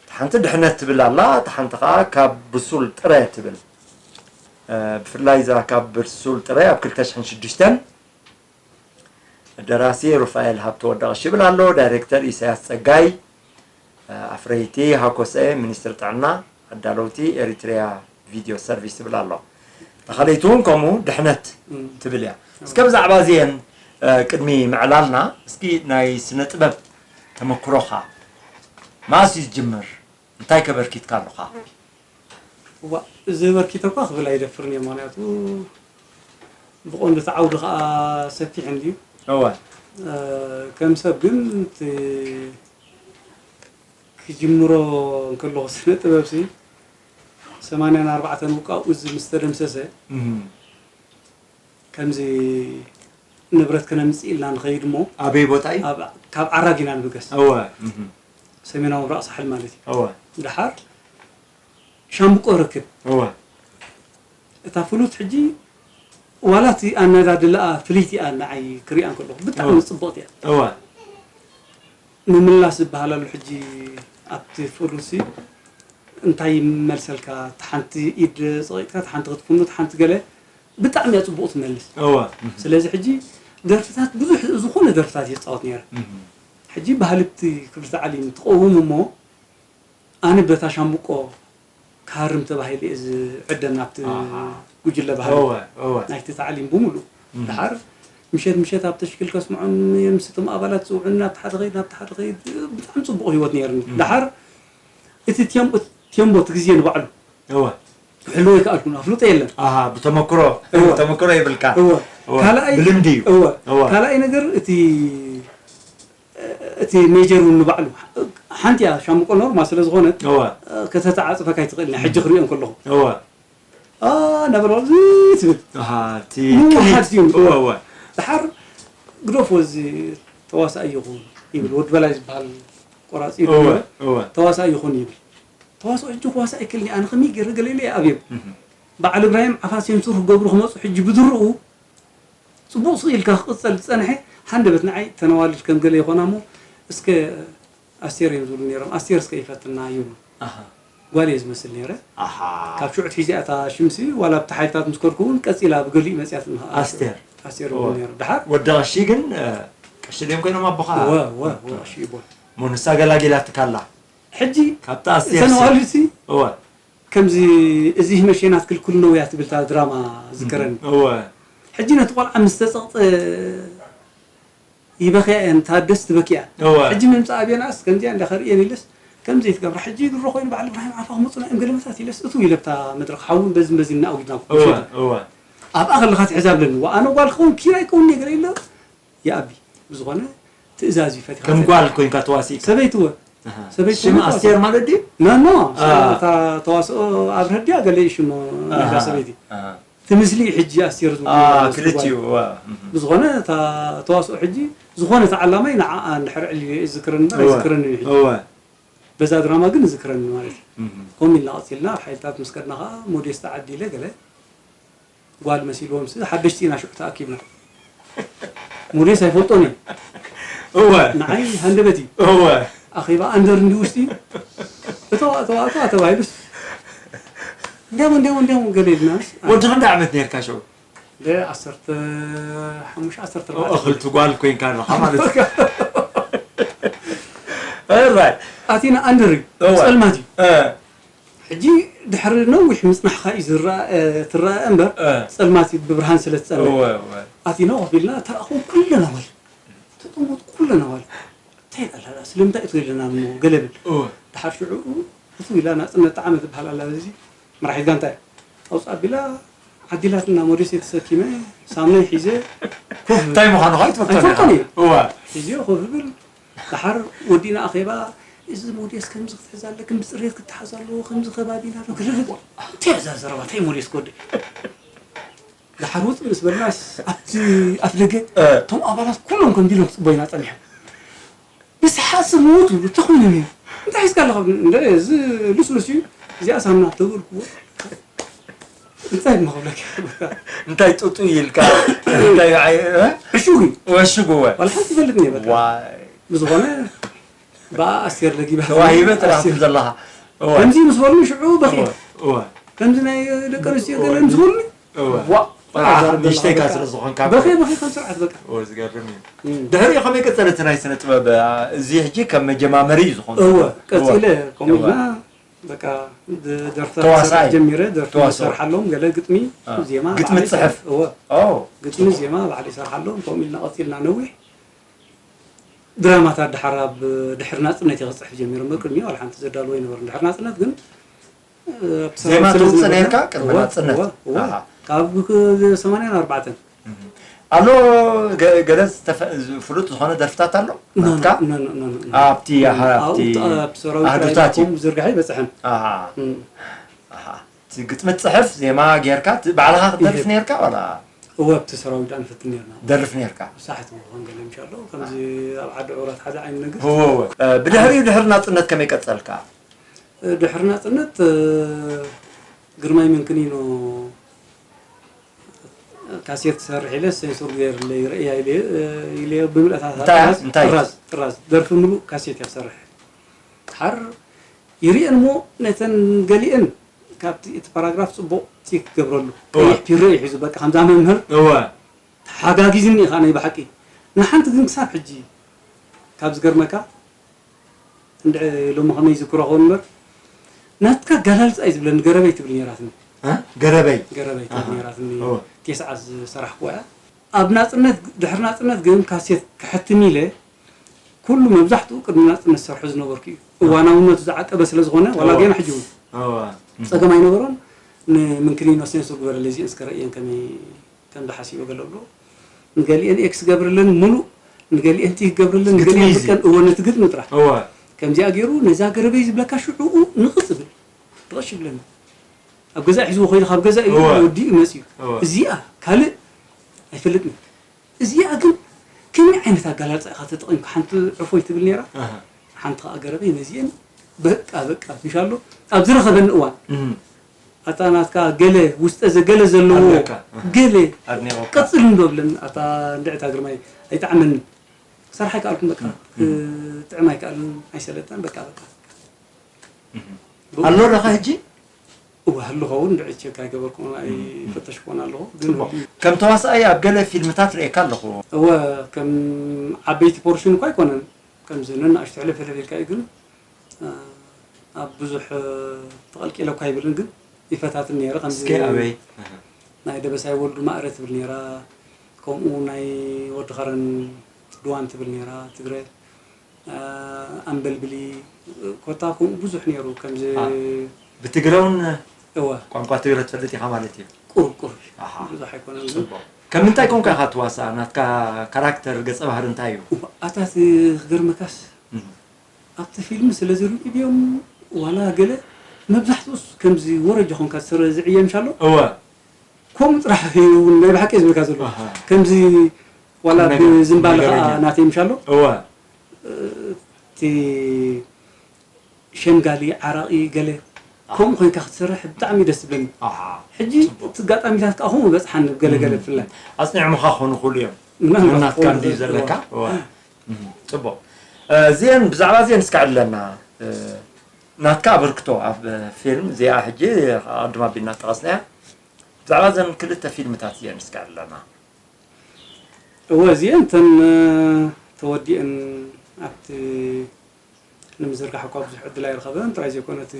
ሓንቲ ድሕነት ትብል ኣላ፣ እታ ሓንቲ ኸዓ ካብ ብሱል ጥረ ትብል። እ፣ ብፍላይ እዛ ካብ ብሱል ጥረ ኣብ ክልተ ሽሕን ሽዱሽተን ደራሲ ሩፋኤል ሃብተወልድ ቀሺ ይብል ኣሎ፣ ዳይሬክተር ኢሳያስ ጸጋይ፣ ኣፍረይቲ ሃኮሰ ሚኒስትሪ ጥዕና፣ ኣዳለውቲ ኤሪትሪያ ቪድዮ ሰርቪስ ይብል ኣሎ። እታ ካልኣይቲ እውን ከምኡ ድሕነት እም። ትብል እያ። እስከ ብዛዕባ እዚአን እ፣ ቅድሚ ምዕላልና እስኪ ናይ ስነ ጥበብ ተመክሮኻ መኣስ እዩ ዝጅምር? እንታይ ከበርኪትካ ኣለኻ? እዋ እዚ በርኪተ እኳ ክብል ኣይደፍርን እየ ምክንያቱ ብቐንዱ እቲ ዓውዲ ከዓ ሰፊሕ እንድዩ እወ እ፣ ከም ሰብ ግን እቲ ክጅምሮ እንከለኹ ስነ ጥበብ ሲ ሰማንያን ኣርባዕተን ውቃኡ እዚ ምስ ተደምሰሰ እም። ከምዚ ንብረት ከነምጽእ ኢልና ንኸይድ እሞ፣ ኣበይ ቦታ እዩ? ኣብ፣ ካብ ዓራግ ኢና ንብገስ። እወ። እህ። ሰሜናዊ ምብራቕ ሳሕል ማለት እዩ። እወ። ደሓር ሻምብቆ ረክብ። እወ። እታ ፍሉት ሕጂ ዋላ እቲ ኣነዳድላኣ ፍልይቲ እያ፣ ንዓይ ክሪኣን ከለኹ ብጣዕሚ እወ። ጽብቕቲ እያ። እወ። ምምላስ ዝበሃል ኣሎ። ሕጂ ኣብቲ ፍሉሲ እንታይ ይመልሰልካ? እቲ ሓንቲ ኢድ ጸቒጥካ፣ እቲ ሓንቲ ክትፍኑ፣ እቲ ሓንቲ ገለ፣ ብጣዕሚ እያ ጽቡቕ ትመልስ። እወ። ስለዚ ሕጂ ደርፍታት፣ ብዙሕ ዝኾነ ደርፍታት እየ ዝጻወት ነይረ። እህ። ሕጂ ባህሊ እቲ ክፍሊ ታዕሊም ትቐውም እሞ፣ ኣነ በታ ሻምብቆ ክሃርም ተባሂለ እየ ዝዕደም ናብቲ ኣሃ። ጉጅለ ባህሊ እወ፣ እወ። ናይቲ ታዕሊም ብምሉእ። እህ። ደሓር ምሸት ምሸት ኣብ ተሽኪል ከስምዖም እዮም፣ ምስቶም ኣባላት ዝውዕኑ፣ ናብቲ ሓደ ኸይድ፣ ናብቲ ሓደ ኸይድ፣ ብጣዕሚ ጽቡቕ ህይወት ነይርኒ። እህ። ደሓር እቲ ቴምቦ፣ ቴምቦ እቲ ግዜ ንባዕሉ እወ። ክሕልዎ ኣይከኣልኩን፣ ኣፍልጦ የለን። ኣሃ፣ ብተመክሮ፣ እወ። ተመክሮ ይብልካ። እወ። እወ። ካልኣይ፣ ብልምዲ እዩ። እወ። እወ። ካልኣይ ነገር እቲ፣ እቲ ሜጀር እውን ንባዕሉ ሓንቲ እያ፣ ሻምቆ ኖርማል ስለ ዝኾነት፣ እወ። ከተተዓጽፈካ ኣይትኽእልን እያ፣ ሕጂ ክሪኦ እንከለኹ። እወ። ኣ፣ ነበረ ዝብል። ኣሃ፣ እቲ ምውሓድ ቅኒት። ድዩ? እወ፣ እወ። ደሓር ግደፎ፣ እዚ ተዋሳኣይ ይኹን ይብል፣ ወዲ በላይ ዝበሃል ቆራጺ እወ፣ ይብል፣ እወ። ተዋሳኣይ ይኹን ይብል። ተዋስኦ ሕጂ ክዋሳእ ኣይክእልን እየ፣ ኣነ ከመይ ገይረ ገለ ኢለ እየ ኣብዮም። እህ። በዓል እብራሂም ዓፋ ሴንሱር ክገብሩ ክመጹ ሕጂ ብድርኡ ጽቡቕ ስቕ ኢልካ ክቕጸል ዝጸንሐ ሃንደበት ንዓይ ተነዋልድ ከም ገለ ይኾና እሞ፣ እስከ ኣስቴር እዮም ዝብሉ ነይሮም። ኣስቴር እስከ ይፈትና ይብሉ። ኣሃ። ጓል እየ ዝመስል ነይረ። ኣሃ። ካብ ሽዑ ኣትሒዛ እያ እታ ሽምሲ፣ ዋላ ኣብቲ ሓይልታት ምስ ከድኩ እውን ቀጺላ ብገሊኡ መጽያትኒ። ኣስቴር። ኣስቴር እወ። ይብሉ ነይሮም። ደሓር? ወዲ ቀሺ ግን፣ እ፣ ቀሺ ድዮም ኮይኖም ኣቦኻ? እወ፣ እወ፣ እወ፣ ቀሺ ይቦን። እሞ ንሳ ገላጊላትካ ኣላ? ሕጂ ካብታ ኣስቴር እተን ሲ-፣ ኣዋልድሲ እወ። ከምዚ እዚ ህመሸናት ክልክል ነው እያ ትብል እታ ድራማ ዝከረኒ። እወ። ሕጂ ነቲ ቆልዓ ምስ ተጸቕጠ ይበኽያ እየን፣ እታ ኣደስ ትበኪ እያ። እወ። ሕጂ ምምጻእ ኣቤናስ ከምዚኣ እንዳ ከርእየን ኢለስ፣ ከምዚ ትገብራ። ሕጂ ድሮ ኮይኑ በዓል እብራሂም ዓፋ ክመጹና እዮም ገለመታት ኢለስ፣ እትው ኢለ ኣብታ መድረኽ ሓውን በዝን በዝን እናኣውጅና እወ፣ ምሸቱ። እወ። ኣብኣ ከለኻ ትሕዛ ብለኒ። ወኣነ ጓል ክኸውን ኪራይ ክኸውን እየ ገለ ኢለ፣ ይኣቢ። ብዝኾነ ትእዛዝ እዩ ፈቲኻ ከም ፈቲኻ። ጓል ኮይንካ ተዋሲእካ? ሰበይቲ እወ። ኣሃ። ሰበይቲ ሽም እወ ኣስቴር ተዋሲእ። ማለት ድዩ? ኖ፣ ኖ፣ ኣሃ። እታ ተዋስኦ ኣብርሀ ድያ ገለ እዩ ሽሙ ናይዛ ኣሃ፣ ሰበይቲ። ኣሃ። እቲ ምስሊ እዩ ሕጂ ኣስቴር ዝብሉ ኣ፣ ዘለዉ ክልቲኡ፣ ስጓል። እወ። እህ። ብዝኾነ እታ ተዋስኦ ሕጂ ዝኾነ እታ ዓላማይ ንዓኣ እንድሕር ዕልዩ እዝክረኒ እምበር እወ፣ ኣይዝክረንን እዩ ሕጂ። እወ። በዛ ድራማ ግን እዝክረኒ ማለት እዩ። እህ። ከምኡ ኢልና ቀጺልና ኣብ ሓይልታት ምስ ከድና ኸኣ ሞዴስ ተዓዲለ ገለ ጓል መሲልዎም ሲ ሓደሽቲ ኢና ሽዑ ተኣኪብና። ሞዴስ ኣይፈልጦን እዩ። እወ። ንዓይ ሃንደበት እዩ። እወ። ኣኼባ ኣንደር እንዲ ውሽጢ እተዋ፣ እተዋ፣ እተዋ ተባሂሉስ እንዲያም፣ እንዲያም፣ እንዲያም ገለ ኢልናስ። ወዲ ክንደይ ዓመት ነርካ ሽዑ? ደ ዓሰርተ ሓሙሽተ፣ ዓሰርተ ኣርባዕተ። እኽልቲ ጓል ኮይንካ ኣለኻ ማለት እዩ። ኦራይት። ኣቲና ኣንደር እዩ። እወ። ጸልማት እዩ። እ። ሕጂ ድሕሪ ነዊሕ ምጽናሕካ እዩ ዝረኣ፣ እ፣ ትረኣ እምበር፣ እ። ጸልማት እዩ ብብርሃን ስለ ትጸልም። እወ፣ እወ። ኣቲና ኮፍ ኢልና ተራእኹም ኩለን ኣዋልድ። ተጠመቱ ኩለን ኣዋልድ። እንታይ ኣላ ደኣ? ስለምንታይ እቶ ኢለና እሞ ገለ ብል። እወ። ድሓር ሽዑ እቱ ኢላ ናጽነት ጣዕመ ትበሃል ኣላ በዚ መራሒት ጋንታ እያ። ኣውጽእ ኣቢላ ዓዲላትና ሞዴስ ተሰኪመ ሳምናይ ሒዘ ኮፍ ብል። እንታይ ምዃኑ ኸኣ ኣይትፈልጦን ኢኻ። ኣይፈልጦን እየ። እወ። ሒዘዮ ኮፍ ብል። ደሓር ወዲእና ኣኼባ፣ እዚ ሞዴስ ከምዚ ክትሕዝ ኣለክን፣ ብጽሬት ክትሓዝ ኣለዎ፣ ከምዚ ከባቢና ኣሎ፣ ግርግር። እንታይ እዛ ዘረባ? እንታይ ሞዴስ ክወድእ? ደሓር ውጽእ ምስ በልናስ፣ ኣብቲ ኣፍ ደገ፣ እ። እቶም ኣባላት ኩሎም ከምዚ ኢሎም ክጽበዩና ጸኒሖም። ብሰሓት ስሙት ይብሉ፣ እንታይ ኮይኑ እዩ? እንታይ ሒዝካ ኣለኻ? እንደ፣ እዚ ልስሉስ እዩ፣ እዚኣ ሳምና ተበልኩዎ። እንታይ እሞ ክብለካ? እንታይ ጡጡ ኢልካ? እንታይ ዓይ-፣ እ? ዕሹግ እዩ። ወሽጉ ወ። ዋላ ሓንቲ ይፈልጥኒ እየ፣ በቃ። ዋይ። ብዝኾነ፣ ብኣ ኣስቴር ለጊባ ተዋሂበ ጥራሕ ኣስቴር። ዘለኻ። እወ። ከምዚ ምስ በሉ ሽዑ በኺ። እወ፣ እወ። ከምዚ ናይ ደቂ ኣንስትዮ እወ። ገለ ምስ በሉኒ፣ እወ። ዋ፣ ጥራሕ ኣዛርብ ንእሽተይካ ዘለኻ ስለ በቃ። ዝኾንካ። በኺ፣ በኺ ከም ስርዓት በቃ። እወ፣ ዝገርም እዩ። እም። ድሕሪኡ ከመይ ቀጸለ እቲ ናይ ስነ ጥበብ? ኣ፣ እዚ ሕጂ ከም መጀማመሪ እዩ ዝኾንካ። እወ፣ ቀጺለ እወ። ከምኡ እወ። ኢልና በቃ ደ-፣ ደርፍታት ተዋሳኣይ። ክሰርሕ ጀሚረ፣ ደርፊ ተዋስኦ። ዝሰርሓሎም፣ ገለ ግጥሚ፣ አ፣ ዜማ ግጥሚ ባዕለይ ትጽሕፍ? እወ። ኦ፣ ግጥሚ ጽቡቕ። ዜማ ባዕለይ ይሰርሓሎም፣ ከምኡ ኢልና ቀጺልና ነዊሕ። ድራማታት ደሓር ኣብ ድሕሪ ናጽነት እየ ክጽሕፍ ጀሚረ። እምበር ቅድሚኡ ዋላ ሓንቲ ዘዳልዎ ኣይነበረን። ድሕሪ ናጽነት ግን፣ እ፣ ኣብ ዜማ ሰራዊት ስለ ተውጽእ ዝነበርና፣ ነርካ ቅድሚ እወ፣ ናጽነት? እወ፣ እወ። ኣሃ። ካብ ክ-፣ ሰማንያን ኣርባዕተን። እህ። ኣሎ ገ-፣ ገለ ዝተፈ-፣ ፍሉጥ ዝኾነ ደርፍታት ኣሎ? ኖ፣ ኖ፣ ናትካ? ኖ፣ ኖ፣ ኖ፣ ኖ። ኣብቲ፣ ኣሃ፣ ኣብቲ ኣብቲ፣ ኣብቲ ሰራዊት ኣሃዱታት እዩ። ራይኮም ዝርግሐ ኣይበጽሐን። ኣሃ። እም። ኣሃ። እቲ ግጥሚ ትጽሕፍ፣ ዜማ ጌርካ፣ እቲ ባዕልኻ ክትደርፍ ይህብ። ነርካ ዋላ? እወ ኣብቲ ሰራዊት ኣንፈትን ነርና። ደርፍ ነርካ? ሳሕት መኾን ገለ ምሻሎ ከምዚ ኣብ ዓዲ ዑራት ሓደ ዓይነት ነገር። እወ እወ። ብድሕሪኡ ድሕሪ ናጽነት ከመይ ቀጸልካ? ድሕሪ ናጽነት ግርማይ መንክኒኖ ካሴት ትሰርሕ ኢለ ሴንሱር ገይርለይ ርእያ ኢለ ኢለ ብምልእታት እንታይ? ጥራዝ ጥራዝ ደርፊ ምሉእ ካሴት እያ ትሰርሕ። ሓር ይርእየን እሞ ነተን ገሊአን ካብቲ እቲ ፓራግራፍ ጽቡቕ ቲክ ክገብረሉ ቀይሕ ፒሮ እዩ ሒዙ በቃ ከምዛ መምህር እወ ተሓጋጊዝኒ ኢኻ ናይ ብሓቂ ንሓንቲ ግን ክሳብ ሕጂ ካብ ዝገርመካ እንድዒ ሎሚ ከመይ ዝክሮ ኸውን እምበር ናትካ ኣጋላልጻ እዩ ዝብለኒ ገረበይ ትብል ነይራትኒ እ? ገረበይ ገረበይ ትብል ኣሃ። ነይራትኒ እወ። ቴስዓ ዝሰራሕኩዋ እያ ኣብ ናጽነት ድሕሪ ናጽነት ግን ካሴት ክሕትም ኢለ ኩሉ መብዛሕትኡ ቅድሚ ናጽነት ዝሰርሖ ዝነበርኩ እዩ። እዋናውነቱ ዝዓቀበ ስለ ዝኾነ ዋላ እወ። ጌና ሕጂ እውን እወ። ጸገም ኣይነበሮን። ንምንክሊኖ ሴንሱር ግበረለይ እዚአን እስከ ረእየን ከመይ ከም ዝሓስቦ ገለ ኣሎ። ንገሊአን ኤክስ ገብርለን ሙሉእ ንገሊአን ቲ ገብርለን ንገሊአን ብቀን እወ ነቲ ግጥሚ ጥራሕ። እወ። ከምዚኣ ገይሩ ነዛ ገረበይ ዝብለካ ሽዑኡ ንቕጽ ብል ርቕሽ ይብለኒ። ኣብ ገዛ ሒዝዎ ኮይኑ ካብ ገዛ እዩ እወ። ወዲኡ መፅዩ። እወ። እዚኣ ካልእ ኣይፈልጥን። እዚኣ ግን ከመይ ዓይነት ኣጋላልፃ ኢኻ ተጠቒምካ ሓንቲ ዕፎይ ትብል ነይራ ኣሃ። ሓንቲ ከዓ ገረበይ ነዚአን በቃ በቃ ምሻሎ ኣብ ዝረኸበኒ እዋን እም። ኣታ ናትካ ገለ ውስጠ ዘገለ ዘለዎ ኣለካ፣ ኣሃ። ገለ ኣድኒቐካ። ቀፅል እንዶ ብለን ኣታ እንድዕታ ግርማይ ኣይጣዕመኒ ክሰርሓ ኣይከኣልኩን በቃ እም። ክጥዕም ኣይከኣልን ኣይሰለጠን በቃ በቃ እም። ኣሎ ደኻ ሕጂ እወ ህልኸውን ድዕቼ ካይገበርኩ ኣይፈተሽኩን ኣለኹ ግን ጽቡቕ። ከም ተዋሳኣይ ኣብ ገለ ፊልምታት ርእየካ ኣለኹ። እወ ከም ዓበይቲ ፖርሽን እኳ ኣይኮነን ከምዚ ነናእሽቱ ሕልፍ ሕልፍ ኢልካ እዩ ግን ኣብ ብዙሕ ተቐልቂለ እኳ ኣይብልን ግን ይፈታትን ነይረ ከምዚ እስኪ ኣበይ ናይ ደበሳይ ወልዱ ማእረ ትብል ነይራ ከምኡ ናይ ወዲ ኸረን ድዋን ትብል ነይራ ትግረ ኣንበልብሊ ኮታ ከምኡ ብዙሕ ነይሩ ከምዚ ብትግረ እውን እወ ቋንቋ ትግረ ትፈልጥ ኢኻ ማለት እዩ ቁሩብ ቁሩብ ኣሃ። ብዙሕ ኣይኮነን ግን ጽቡቕ ከም ምንታይ ኮንካ ኢኻ ትዋሳእ ናትካ ካራክተር ገጸ ባህሪ እንታይ እዩ ኣታት ክገርመካስ እም። ኣብቲ ፊልም ስለ ዝርእዮም ዋላ ገለ መብዛሕትኡስ ከምዚ ወረጃ ኮንካ ዝሰረ ዝዕየምሻ ኣሎ እወ ከምኡ ጥራሕ እዩ እውን ናይ ብሓቂ ዝብልካ ዘሎ ኣሃ። ከምዚ ዋላ ቁም ነገር፣ ብዝምባለ ቁም ከዓ ነገረኛ። ናተይ ምሻሎ እወ እቲ ሸምጋሊ ዓራቂ ገለ ከምኡ ኮይንካ ክትሰርሕ ብጣዕሚ ደስ ዝብለኒ ኣሃ። ሕጂ እቲ ኣጋጣሚታት ከዓ ከምኡ በፅሓኒ ገለ ገለ ብፍላይ ኣፅኒዖምኻ ክኾኑ ይኽእሉ እዮም ምናልባት ናትካ ክኾኑ እንድዩ ይኽእል ዘለካ እዋ። እዋ። እም፣ ፅቡቕ እዚአን ብዛዕባ እዚአን እስከ ዕለና ናትካ ኣበርክቶ ኣብ ፊልም እዚኣ ሕጂ ኣቐድም ኣቢልና ጠቐስናያ ብዛዕባ እዘን ክልተ ፊልምታት እዚአን እስከ ዕለና እወ እዚአን እተን ተወዲአን ኣብቲ ንምዝርጋሕ እኳ ብዙሕ ዕድል ኣይረኸበን ጥራይ ዘይኮነ እቲ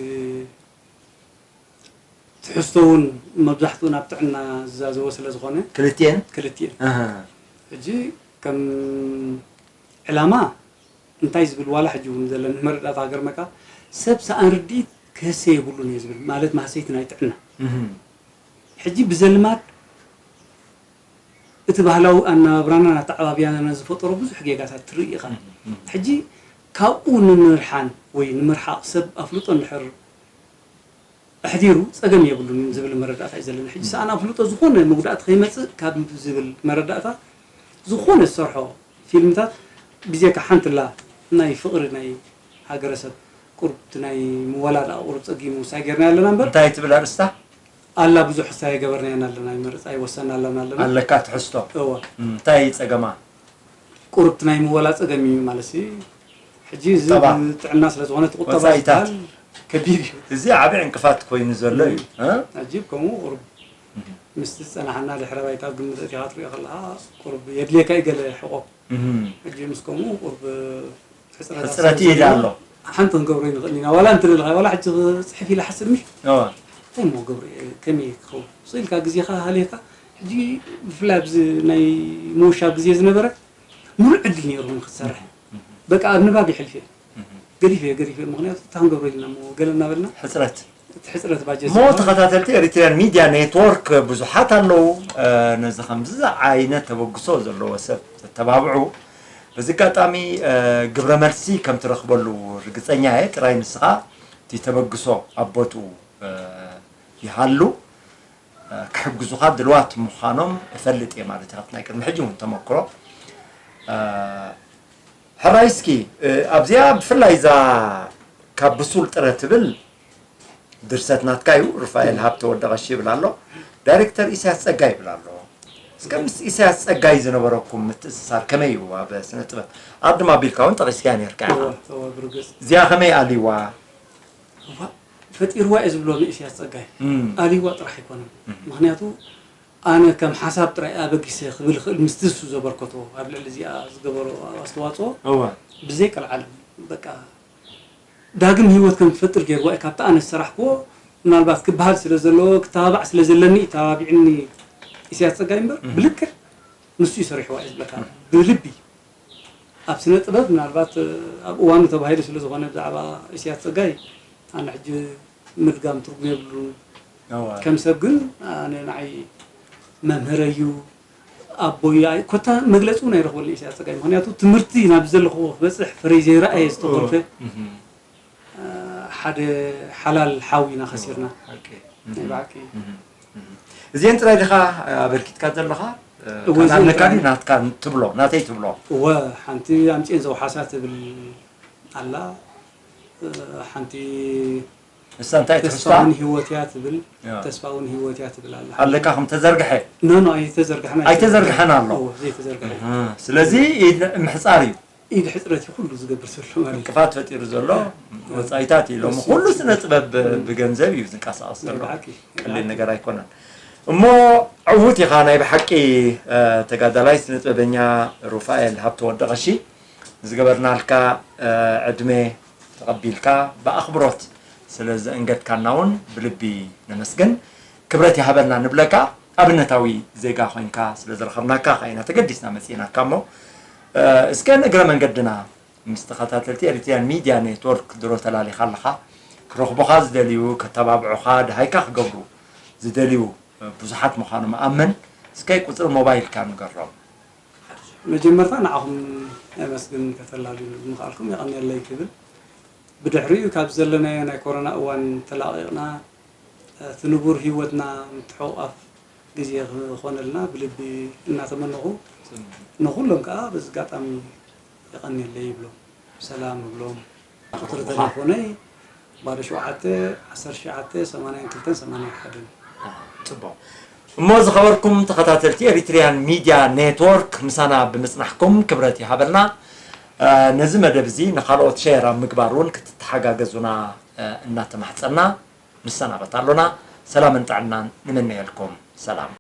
ትሕዝቶ እውን መብዛሕትኡ ናብ ጥዕና ዝዛዘወ ስለ ዝኾነ ክልቲኤን ክልቲኤን ኣሃ። ሕጂ ከም ዕላማ እንታይ ዝብል ዋላ ሕጂ እውን ዘለኒ መረዳእታ ሃገር መካ ሰብ ሰኣን ርድኢት ክህሰ የብሉን እየ ዝብል ማለት ማህሰይቲ ናይ ጥዕና እህም። ሕጂ ብዘልማድ እቲ ባህላዊ ኣነባብራናን ኣተዓባብያናን ዝፈጠሮ ብዙሕ ጌጋታት ትርኢ ኢኻ። ሕጂ ካብኡ ንምርሓን ወይ ንምርሓቕ ሰብ ኣፍልጦ እንድሕር ኣሕዲሩ ጸገም የብሉን ዝብል መረዳእታ እዩ ዘለኒ። ሕጂ ሰኣን ኣፍልጦ ዝኾነ መጉዳእቲ ከይመጽእ ካብ ዝብል መረዳእታ ዝኾነ ዝሰርሖ ፊልምታት ብጀካ ሓንቲ ላ ናይ ፍቕሪ ናይ ሃገረሰብ ቁሩብ እቲ ናይ ምወላ ደኣ ቁሩብ ጸጊሙ ሳይ ጌርናያ ኣለና እምበር እንታይ ትብል ኣርእስታ? ኣላ ብዙሕ ሳይ ኣይገበርናያን ኣለና ኣይመረጽ ኣይወሰና ኣለና ኣለና ኣለካ ትሕዝቶ እወ እንታይ ጸገማ? ቁሩብ እቲ ናይ ምወላ ጸገም እዩ ማለት ሲ ሕጂ እዚ ቁጠባ። ጥዕና ስለ ዝኾነ እቲ ቁጠባ ወጻኢታት። ዝበሃል ከቢድ እዩ እዚ ዓቢ ዕንቅፋት ኮይኑ ዘሎ እዩ እ? ኣጂብ ከምኡ ቁሩብ ምስቲ ዝጸናሓና ድሕረ ባይታ ግምት ኣእቲኻ ትሪኦ ከለኻ ቁሩብ የድልየካ እዩ ገለ ሕቆ እህም። ሕጂ ምስ ከምኡ ቁሩብ ሕፅረታት ሕፅረት ስለ ይሄድ ዘሎ ኣሎ። ሓንቲ ክንገብሮ ይንኽእል ኢና ዋላ እንትልልኻ ዋላ ሕጂ ክፅሕፍ ኢለ ሓስብ ምሽ እዋ እንታይ እሞ ገብሮ እየ ከመይ ክኸውን ስኢልካ ግዜኻ ሃልየካ ሕጂ ብፍላይ ኣብዚ ናይ ምውሻብ ግዜ ዝነበረ ሙሉእ ዕድል ነይሩ ንክትሰርሕ በቃ ኣብ ንባብ ይሕልፍ እየ ገዲፈ እየ ገዲፈ እየ ምክንያቱ እንታይ ክንገብሮ ኢልና እሞ ገለ እናበልና ሕፅረት እቲ ሕፅረት ባጀት እሞ ተኸታተልቲ ኤሪትሪያን ሚድያ ኔትወርክ ብዙሓት ኣለዉ ነዚ ከምዚ ዓይነት ተበግሶ ዘለዎ ሰብ ዘተባብዑ በዚ ኣጋጣሚ ግብረ መልሲ ከም ትረኽበሉ ርግፀኛ እየ ጥራይ ንስኻ እቲ ተበግሶ ኣብ ቦትኡ ይሃሉ ክሕግዙኻ ድልዋት ምዃኖም እፈልጥ እየ ማለት እዩ። ካብቲ ናይ ቅድሚ ሕጂ እውን ተመክሮ። ሕራይ እስኪ ኣብዚኣ ብፍላይ እዛ ካብ ብሱል ጥረ ትብል ድርሰት ናትካ እዩ። ሩፋኤል ሃብተ ወደቐሺ ይብል ኣሎ። ዳይሬክተር ኢሳያስ ጸጋይ ይብል ኣሎ። እስከ ምስ ኢሳያስ ጸጋይ ዝነበረኩም ምትእስሳር ከመይ እዩ ኣብ ስነ ጥበብ? ኣድማ ኣቢልካ እውን ጠቒስካያ ነርካ ኢኻ። እዚኣ ከመይ ኣልዋ? እዋ፣ ፈጢርዋ እየ ዝብሎ ንኢሳያስ ጸጋይ። ኣልዋ ጥራሕ ኣይኮነን። ምኽንያቱ ኣነ ከም ሓሳብ ጥራይ ኣበጊሰ ክብል ይኽእል ምስቲ እሱ ዘበርከቶ ኣብ ልዕሊ እዚኣ ዝገበሮ ኣስተዋፅኦ ብዘይ ቀልዓለም በቃ ዳግም ህይወት ከም ዝፈጥር ገይርዋ እዩ። ካብቲ ኣነ ዝሰራሕክዎ ምናልባት ክበሃል ስለ ዘለዎ ክተባባዕ ስለ ዘለኒ እዩ ተባቢዕኒ ኢሳያስ ጸጋይ እምበር ብልክዕ ንሱ እዩ ሰሪሕዋ እዩ ዝብለካ ብልቢ። ኣብ ስነ ጥበብ ምናልባት ኣብ እዋኑ ተባሂሉ ስለ ዝኾነ ብዛዕባ ኢሳያስ ጸጋይ ኣነ ሕጂ ምድጋም ትርጉም የብሉን። ከም ሰብ ግን ኣነ ንዓይ መምህረይ እዩ ኣቦይ ኮታ መግለፂ እውን ኣይረኽበሉ ኢሳያስ ጸጋይ ምክንያቱ ትምህርቲ ናብ ዘለኽዎ ክበፅሕ ፍረይ ዘይረኣየ ዝተኮልፈ ሓደ ሓላል ሓው ኢና ከሲርና ናይ ብሓቂ። እዚአን ጥራይ ዲኻ ኣበርኪትካ ዘለኻ? ኣለካ ድዩ ናትካ ትብሎ ናተይ ትብሎ? እወ ሓንቲ ኣምፅኤን ዘውሓሳ ትብል ኣላ ሓንቲ ንሳ እንታይ ትሕዝታ? ተስፋውን ህይወት እያ ትብል ተስፋውን ህይወት እያ ትብል ኣላ። ኣለካ ከም ተዘርግሐ? ኖ ኖ ኣይተዘርግሐን ኣይተዘርግሐን ኣሎ። ዘይተዘርግሐ። ስለዚ ኢድ ምሕፃር እዩ። ኢድ ሕፅረት እዩ ኩሉ ዝገብር ዘሎ ማለት እዩ። እንቅፋት ፈጢሩ ዘሎ ወፃኢታት እዩ። ሎሚ ኩሉ ስነ ጥበብ ብገንዘብ እዩ ዝንቀሳቐስ ዘሎ። ቀሊል ነገር ኣይኮነን። እሞ ዕዉት ኢኻ ናይ ብሓቂ ተጋዳላይ ስነ ጥበበኛ ሩፋኤል ሃብተ ወደቐሺ። ንዝገበርናልካ ዕድመ ተቐቢልካ ብኣኽብሮት ስለ ዘእንገድካና እውን ብልቢ ነመስግን። ክብረት ይሃበልና ንብለካ። ኣብነታዊ ዜጋ ኮይንካ ስለ ዝረኸብናካ ኸዓ ኢና ተገዲስና መፂእናካ። እሞ እስከ ንእግረ መንገድና ምስ ተኸታተልቲ ኤሪትሪያን ሚድያ ኔትወርክ ድሮ ተላሊኻ ኣለኻ። ክረኽቡኻ ዝደልዩ፣ ከተባብዑኻ፣ ደሃይካ ክገብሩ ዝደልዩ ብዙሓት ምዃኖም እኣምን። እስከ ቁፅሪ ሞባይልካ ንገሮም። መጀመርታ ንዓኹም የመስግን ከተላልዩ ምኽኣልኩም የቐንየለይ ክብል፣ ብድሕሪኡ ካብ ዘለናዮ ናይ ኮሮና እዋን ተላቒቕና እቲ ንቡር ህይወትና ምትሕቑቓፍ ግዜ ክኾነልና ብልቢ እናተመነኹ ንኹሎም ከዓ በዚ ኣጋጣሚ የቐንየለይ ይብሎም፣ ሰላም እብሎም። ቁፅሪ ተሌፎነይ ባዶ ሸውዓተ ዓሰርተ ትሽዓተ ሰማንያን ክልተን ሰማንያን ሓደን። ፅቡቕ። እሞ ዝኸበርኩም ተኸታተልቲ ኤሪትሪያን ሚድያ ኔትወርክ ምሳና ብምፅናሕኩም ክብረት ይሃበልና። ነዚ መደብ እዚ ንኻልኦት ሸር ኣብ ምግባር እውን ክትተሓጋገዙና እናተማሕፀና ንሰናበት ኣሎና። ሰላምን ጥዕናን ንምነየልኩም። ሰላም።